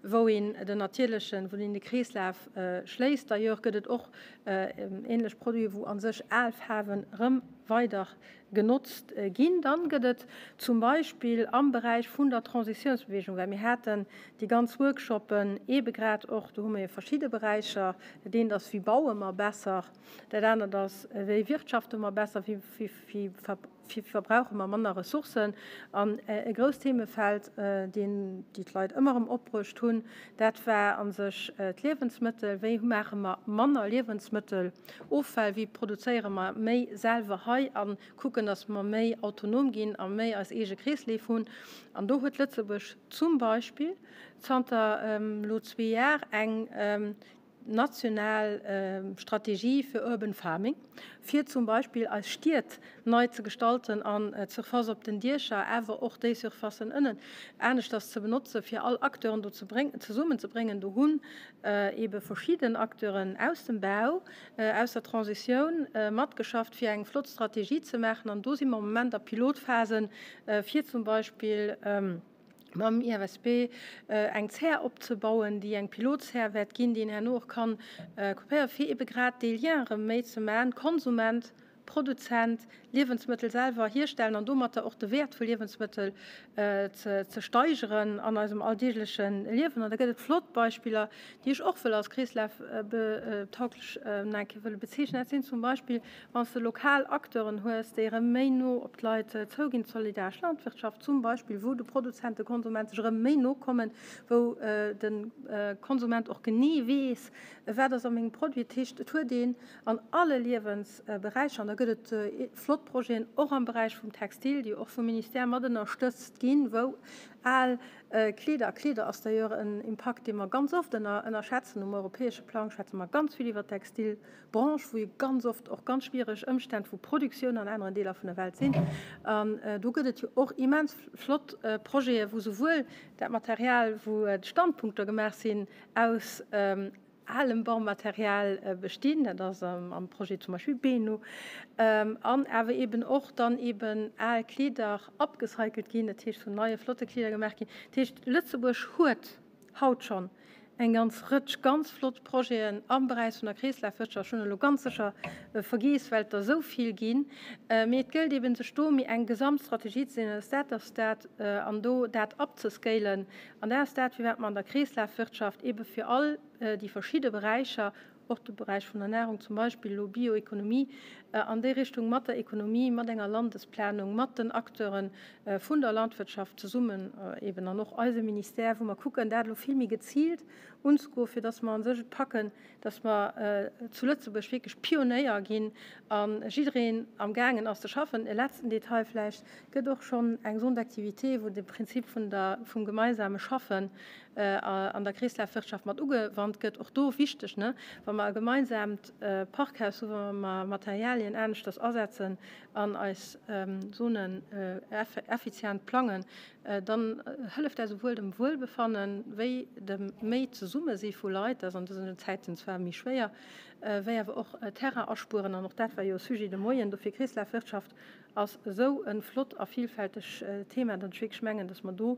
E: wou een den natierlechen, wou een de Kreeslaf schléisst. D'ailleurs gëtt et och ähnlech Produiten, wou a sech al Faarwen erëm weider genotzt ginn. Dann gëtt et zum Beispill am Beräich vun der Transitiounsbewegung, well mir haten déi ganz Workshoppen eebe grad och, do hu mir jo verschidde Beräicher, dat eent ass, wéi baue mer besser, Dat anert ass, wéi wirtschafte mer besser, wéi verbrauche mer manner Ressourcen. An e grousst Themefeld, deen déi d'Leit ëmmer erëm opbruecht hunn, dat war a sech d'Liewensmëttel. Wéi maache mer manner Liewensmëtteloffäll? Wéi produzéiere mer méi selwer hei a kucken, datt mer méi autonom ginn a méi eis eege Kreesleef hunn? An do huet Lëtzebuerg zum Beispill zanter elo zwee Jar eng national Strategie fir Urban Farming, fir zum Beispill eis Stied nei ze gestalten an d'Surface op den Diecher, awer och déi Surfacen ënnen aneschters ze benotzen, fir all Acteuren do ze zesummen ze bréngen. Do hunn eebe verschidden Acteuren aus dem Bau, aus der Transitioun matgeschafft, fir eng flott Strategie ze maachen. An do si mer am Moment a Pilotphasen, fir zum Beispill, mam IFSP eng Zär opzebauen, déi eng Pilotzär wäert ginn, déi een herno och kann kopéieren, fir ebe grad dee Lien erëm méi ze maachen, Konsument, Produzent, Liewensmëttel selwer hierstellen an domatter och de Wäert vu Liewensmëttel ze steigeren an eisem alldeegleche Liewen. An da gëtt et flott Beispiller, déi ech och wëll als kreeslaftauglech nach eng Kéier wëlle bezeechnen. Dat sinn zum Beispill Wann s de lokal Acteuren hues, déi erëm méi no op d'Leit zouginn, d'solidaresch Landwirtschaft zum Beispill, wou de Produzent, de Konsument sech erëm méi no kommen, wou de Konsument och genee weess, wat ass a mengem Produit. Dat heescht, et huet een an alle Liewensberäicher, an da. An da gëtt et flott Projeten och am Beräich vum Textil, déi och vum Ministère mat ënnerstëtzt ginn, wou al Kleeder, Kleeder ass d'ailleurs en Impakt, dee mer ganz oft ënnerschätzen, um europäesche Plang schwätze mer ganz vill iwwer d'Textilbranche, wou jo ganz oft och ganz schwiereg Ëmstänn vu Produktioun an aneren Deeler vun der Welt sinn. An do gëtt et jo och immens flott Projete, wou souwuel dat Material, wou d'Standpunkter gemaach sinn aus alem Baumaterial bestinn, dat ass am Projet zum Beispill Beno, an awer eben och dann eben al Kleeder upgecycelt ginn, dat heescht vun neie flotte Kleeder gemaach ginn. Dat heescht, Lëtzebuerg huet haut schonn eng ganz Rëtsch ganz flott Projeten am Beräich vun der Kreeslafwirtschaft. Ech hunn elo ganz sécher vergiess, well et der esou vill ginn, mee et gëllt eben, sech do méi eng Gesamtstrategie ze sinn, an dat ass dat, an do dat upzescalen, An dat ass dat, firwat mer an der Kreeslafwirtschaft eebe fir all déi verschidde Beräicher, och de Beräich vun der Nahrung zum Beispill, elo Bioekonomie, an déi Richtung mat der Ekonomie, mat enger Landesplanung, mat den Acteure vun der Landwirtschaft zesummen eeben an och eise Ministère, wou mer kucken, dat elo vill méi geziilt unzegoen, fir dass mer a sech et packen, dass mer zu Lëtzebuerg wierklech Pionéier ginn a jiddereen amgaangen ass ze schaffen. E letzten Detail vläicht, Et gëtt och schonn eng Zone d'activité, wou de Prinzip vun der, vum gemeinsame Schaffen an der Kreeslafwirtschaft mat ugewannt gëtt. Och do wichteg, ne, wa mer e gemeinsaamt Parkhaus hu, wa mer Materialien aneschters asetzen an eis Zonen effizient plangen, Dann hëlleft dat esouwuel dem Wuelbefanne wéi dem méi Zesummesi vu Leit, dat ass an dësen Zäiten zwar méi schwéier, wéi awer och Terrain aspueren. An och dat war jo e Sujet de Moien. Dofir, Kreeslafwirtschaft ass esou e flott a villfälteg Thema, datt ech wierklech mengen, datt mer do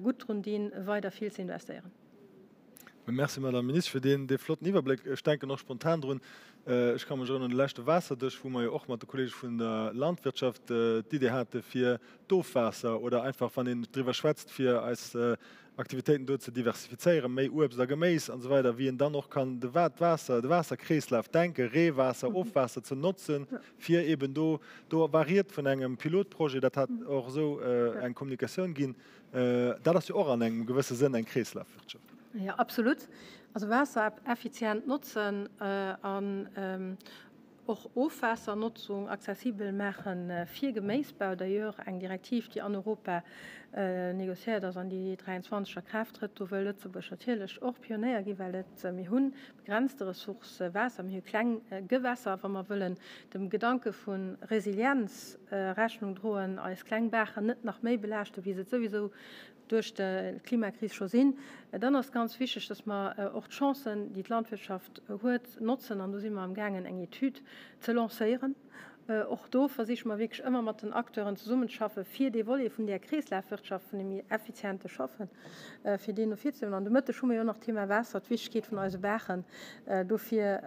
E: gutt drun dinn, weider vill ze investéieren.
A: Merci, Madame Minister, fir deen, dee flotten Iwwerbléck. Ech denken och spontan drun, ech ka mech erënneren un de leschte Waasserdësch, wou mer jo och mat de Kollege vun der Landwirtschaft d'Idee hate fir d'Ofwaasser oder einfach, wann een driwwer schwätzt, fir eis Aktivitéiten do ze diversifizéieren, méi Uebst a Geméis an esou weider, wéi een dann och kann de d'Waasser, de Waasserkreeslaf denken, Reewaasser, Ofwaasser ze notzen, fir eeben do, do war Ried vun engem Pilotprojet, dat hat och esou eng Kommunikatioun ginn, Dat ass jo och an engem gewësse Sënn eng Kreeslafwirtschaft.
E: Jo, absolut. Also Waasser effizient notzen an och Ofwaassernotzung accessibel maache fir Geméisbau. D'ailleurs eng Direktiv, déi an Europa négociéiert ass an déi 23 a Kraaft trëtt. Do wëll Lëtzebuerg natierlech och Pionéier ginn, well et, mir hu begrenzte Ressource Waasser, mir hu kleng Gewässer. Wa mer wëllen dem Gedanke vu Resilienz Rechnung droen, eis kleng Baachen net nach méi belaaschten, wéi se et souwisou duerch d'Klimakris scho sinn, dann ass ganz wichteg, dass mer och d'Chancen, déi d'Landwirtschaft huet, notzen. An do si mer amgaangen, eng Etüd ze lancéieren. Och do versiche mer wierklech ëmmer mat den Acteuren zesummenzeschaffen, fir dee Volet vun där Kreeslafwirtschaft, vun deem méi effiziente Schaffen, fir deen no vir ze huelen. An de Mëtteg hu mer jo och nach d'Thema Waasser, d'Wichtegkeet vun eise Baachen. Dofir,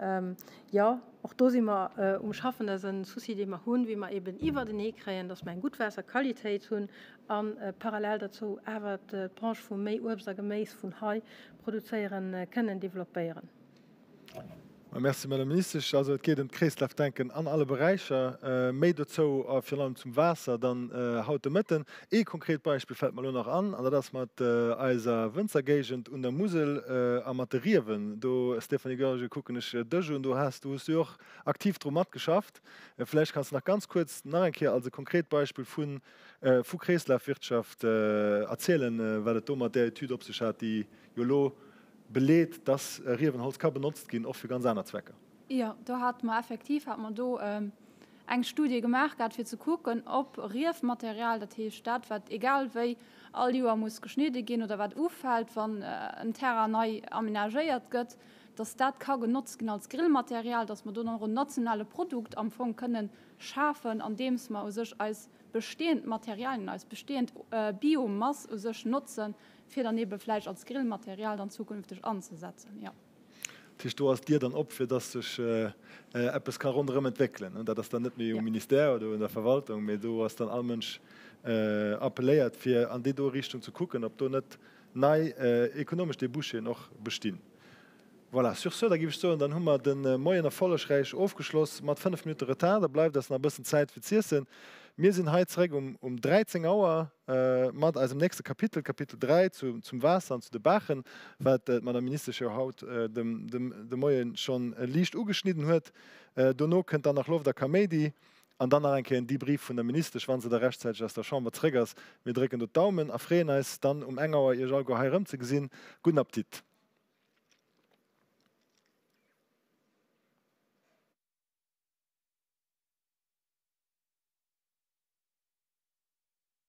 E: jo, och do si mer um Schaffen. Dat ass e Souci, dee mer hunn, wéi mer eeben iwwertenee kréien, dass mer eng gutt Waasserqualitéit hunn a parallel derzou awer d'Branche vu méi Uebst a Geméis vun hei produzéieren, kënnen developpéieren.
A: Merci, Madame Ministesch. Also et geet ëm d'Kreeslafdenken an alle Beräicher. Méi dozou, a virun allem zum Waasser, dann haut de Mëtten. Ee konkret Beispill fält mer elo nach an, an dat ass mat eiser Wënzergéigend un der Musel a mat de Riewen. Do, Stéphanie Goergen, kucken ech dech un, do has du, hues du jo och aktiv dru matgeschafft. Vläicht kanns de nach ganz kuerz nach eng Kéier als e konkret Beispill vu vu Kreeslafwirtschaft erzielen, wat et do mat där Etüd op sech hat, déi jo elo beleet, dass Riewenholz ka benotzt ginn, och fir ganz aner Zwecker.
D: Jo, do hate mer effektiv hate mer do eng Studie gemaach gehat, fir ze kucken, ob Riefmaterial, dat heescht dat, wat egal wéi all Joer muss geschnidde ginn oder wat ufält, wann en Terrain nei amenagéiert gëtt, dass dat ka genotzt ginn als Grillmaterial, dass mer do dann och en nationale Produkt am Fong kënnen schafen, andeems mer u sech eis bestehend Materialien, eis bestehend Biomass u sech notzen, fir dann eebe vläicht als Grillmaterial dann zukünfteg anzesetzen, jo.
A: Dat heescht, do ass d'Dier dann op, fir dass sech eppes ka ronderëm entwéckelen. Dat ass dann net méi um Ministère oder un der Verwaltung, mee do ass dann all Mënsch appelléiert, fir an déi do Richtung ze kucken, ob do net nei ekonomesch Débouchéen och bestinn. Voilà, sur ce, da géif ech soen, dann hu mer de Moien erfollegräich ofgeschloss mat 5 Minutte Retard. Da bleift eis nach e bëssen Zäit fir z'iessen. Mir sinn hei zeréck um 13 Auer mat eisem nächste Kapitel, Kapitel 3 zum Waasser an zu de Baachen, wat d'Madame Ministesch jo haut de Moie schonn liicht ugeschnidden huet. Dono kënnt dann nach Loft a Kaméidi an dann nach eng Kéier en Debrief vun der Ministesch, wa se da rechtzäiteg aus der Chamber zeréck ass. Mir drécken do d'Daumen a freeën eis dann um eng Auer Iech alleguer hei erëmzegesinn. Gudden Appetit.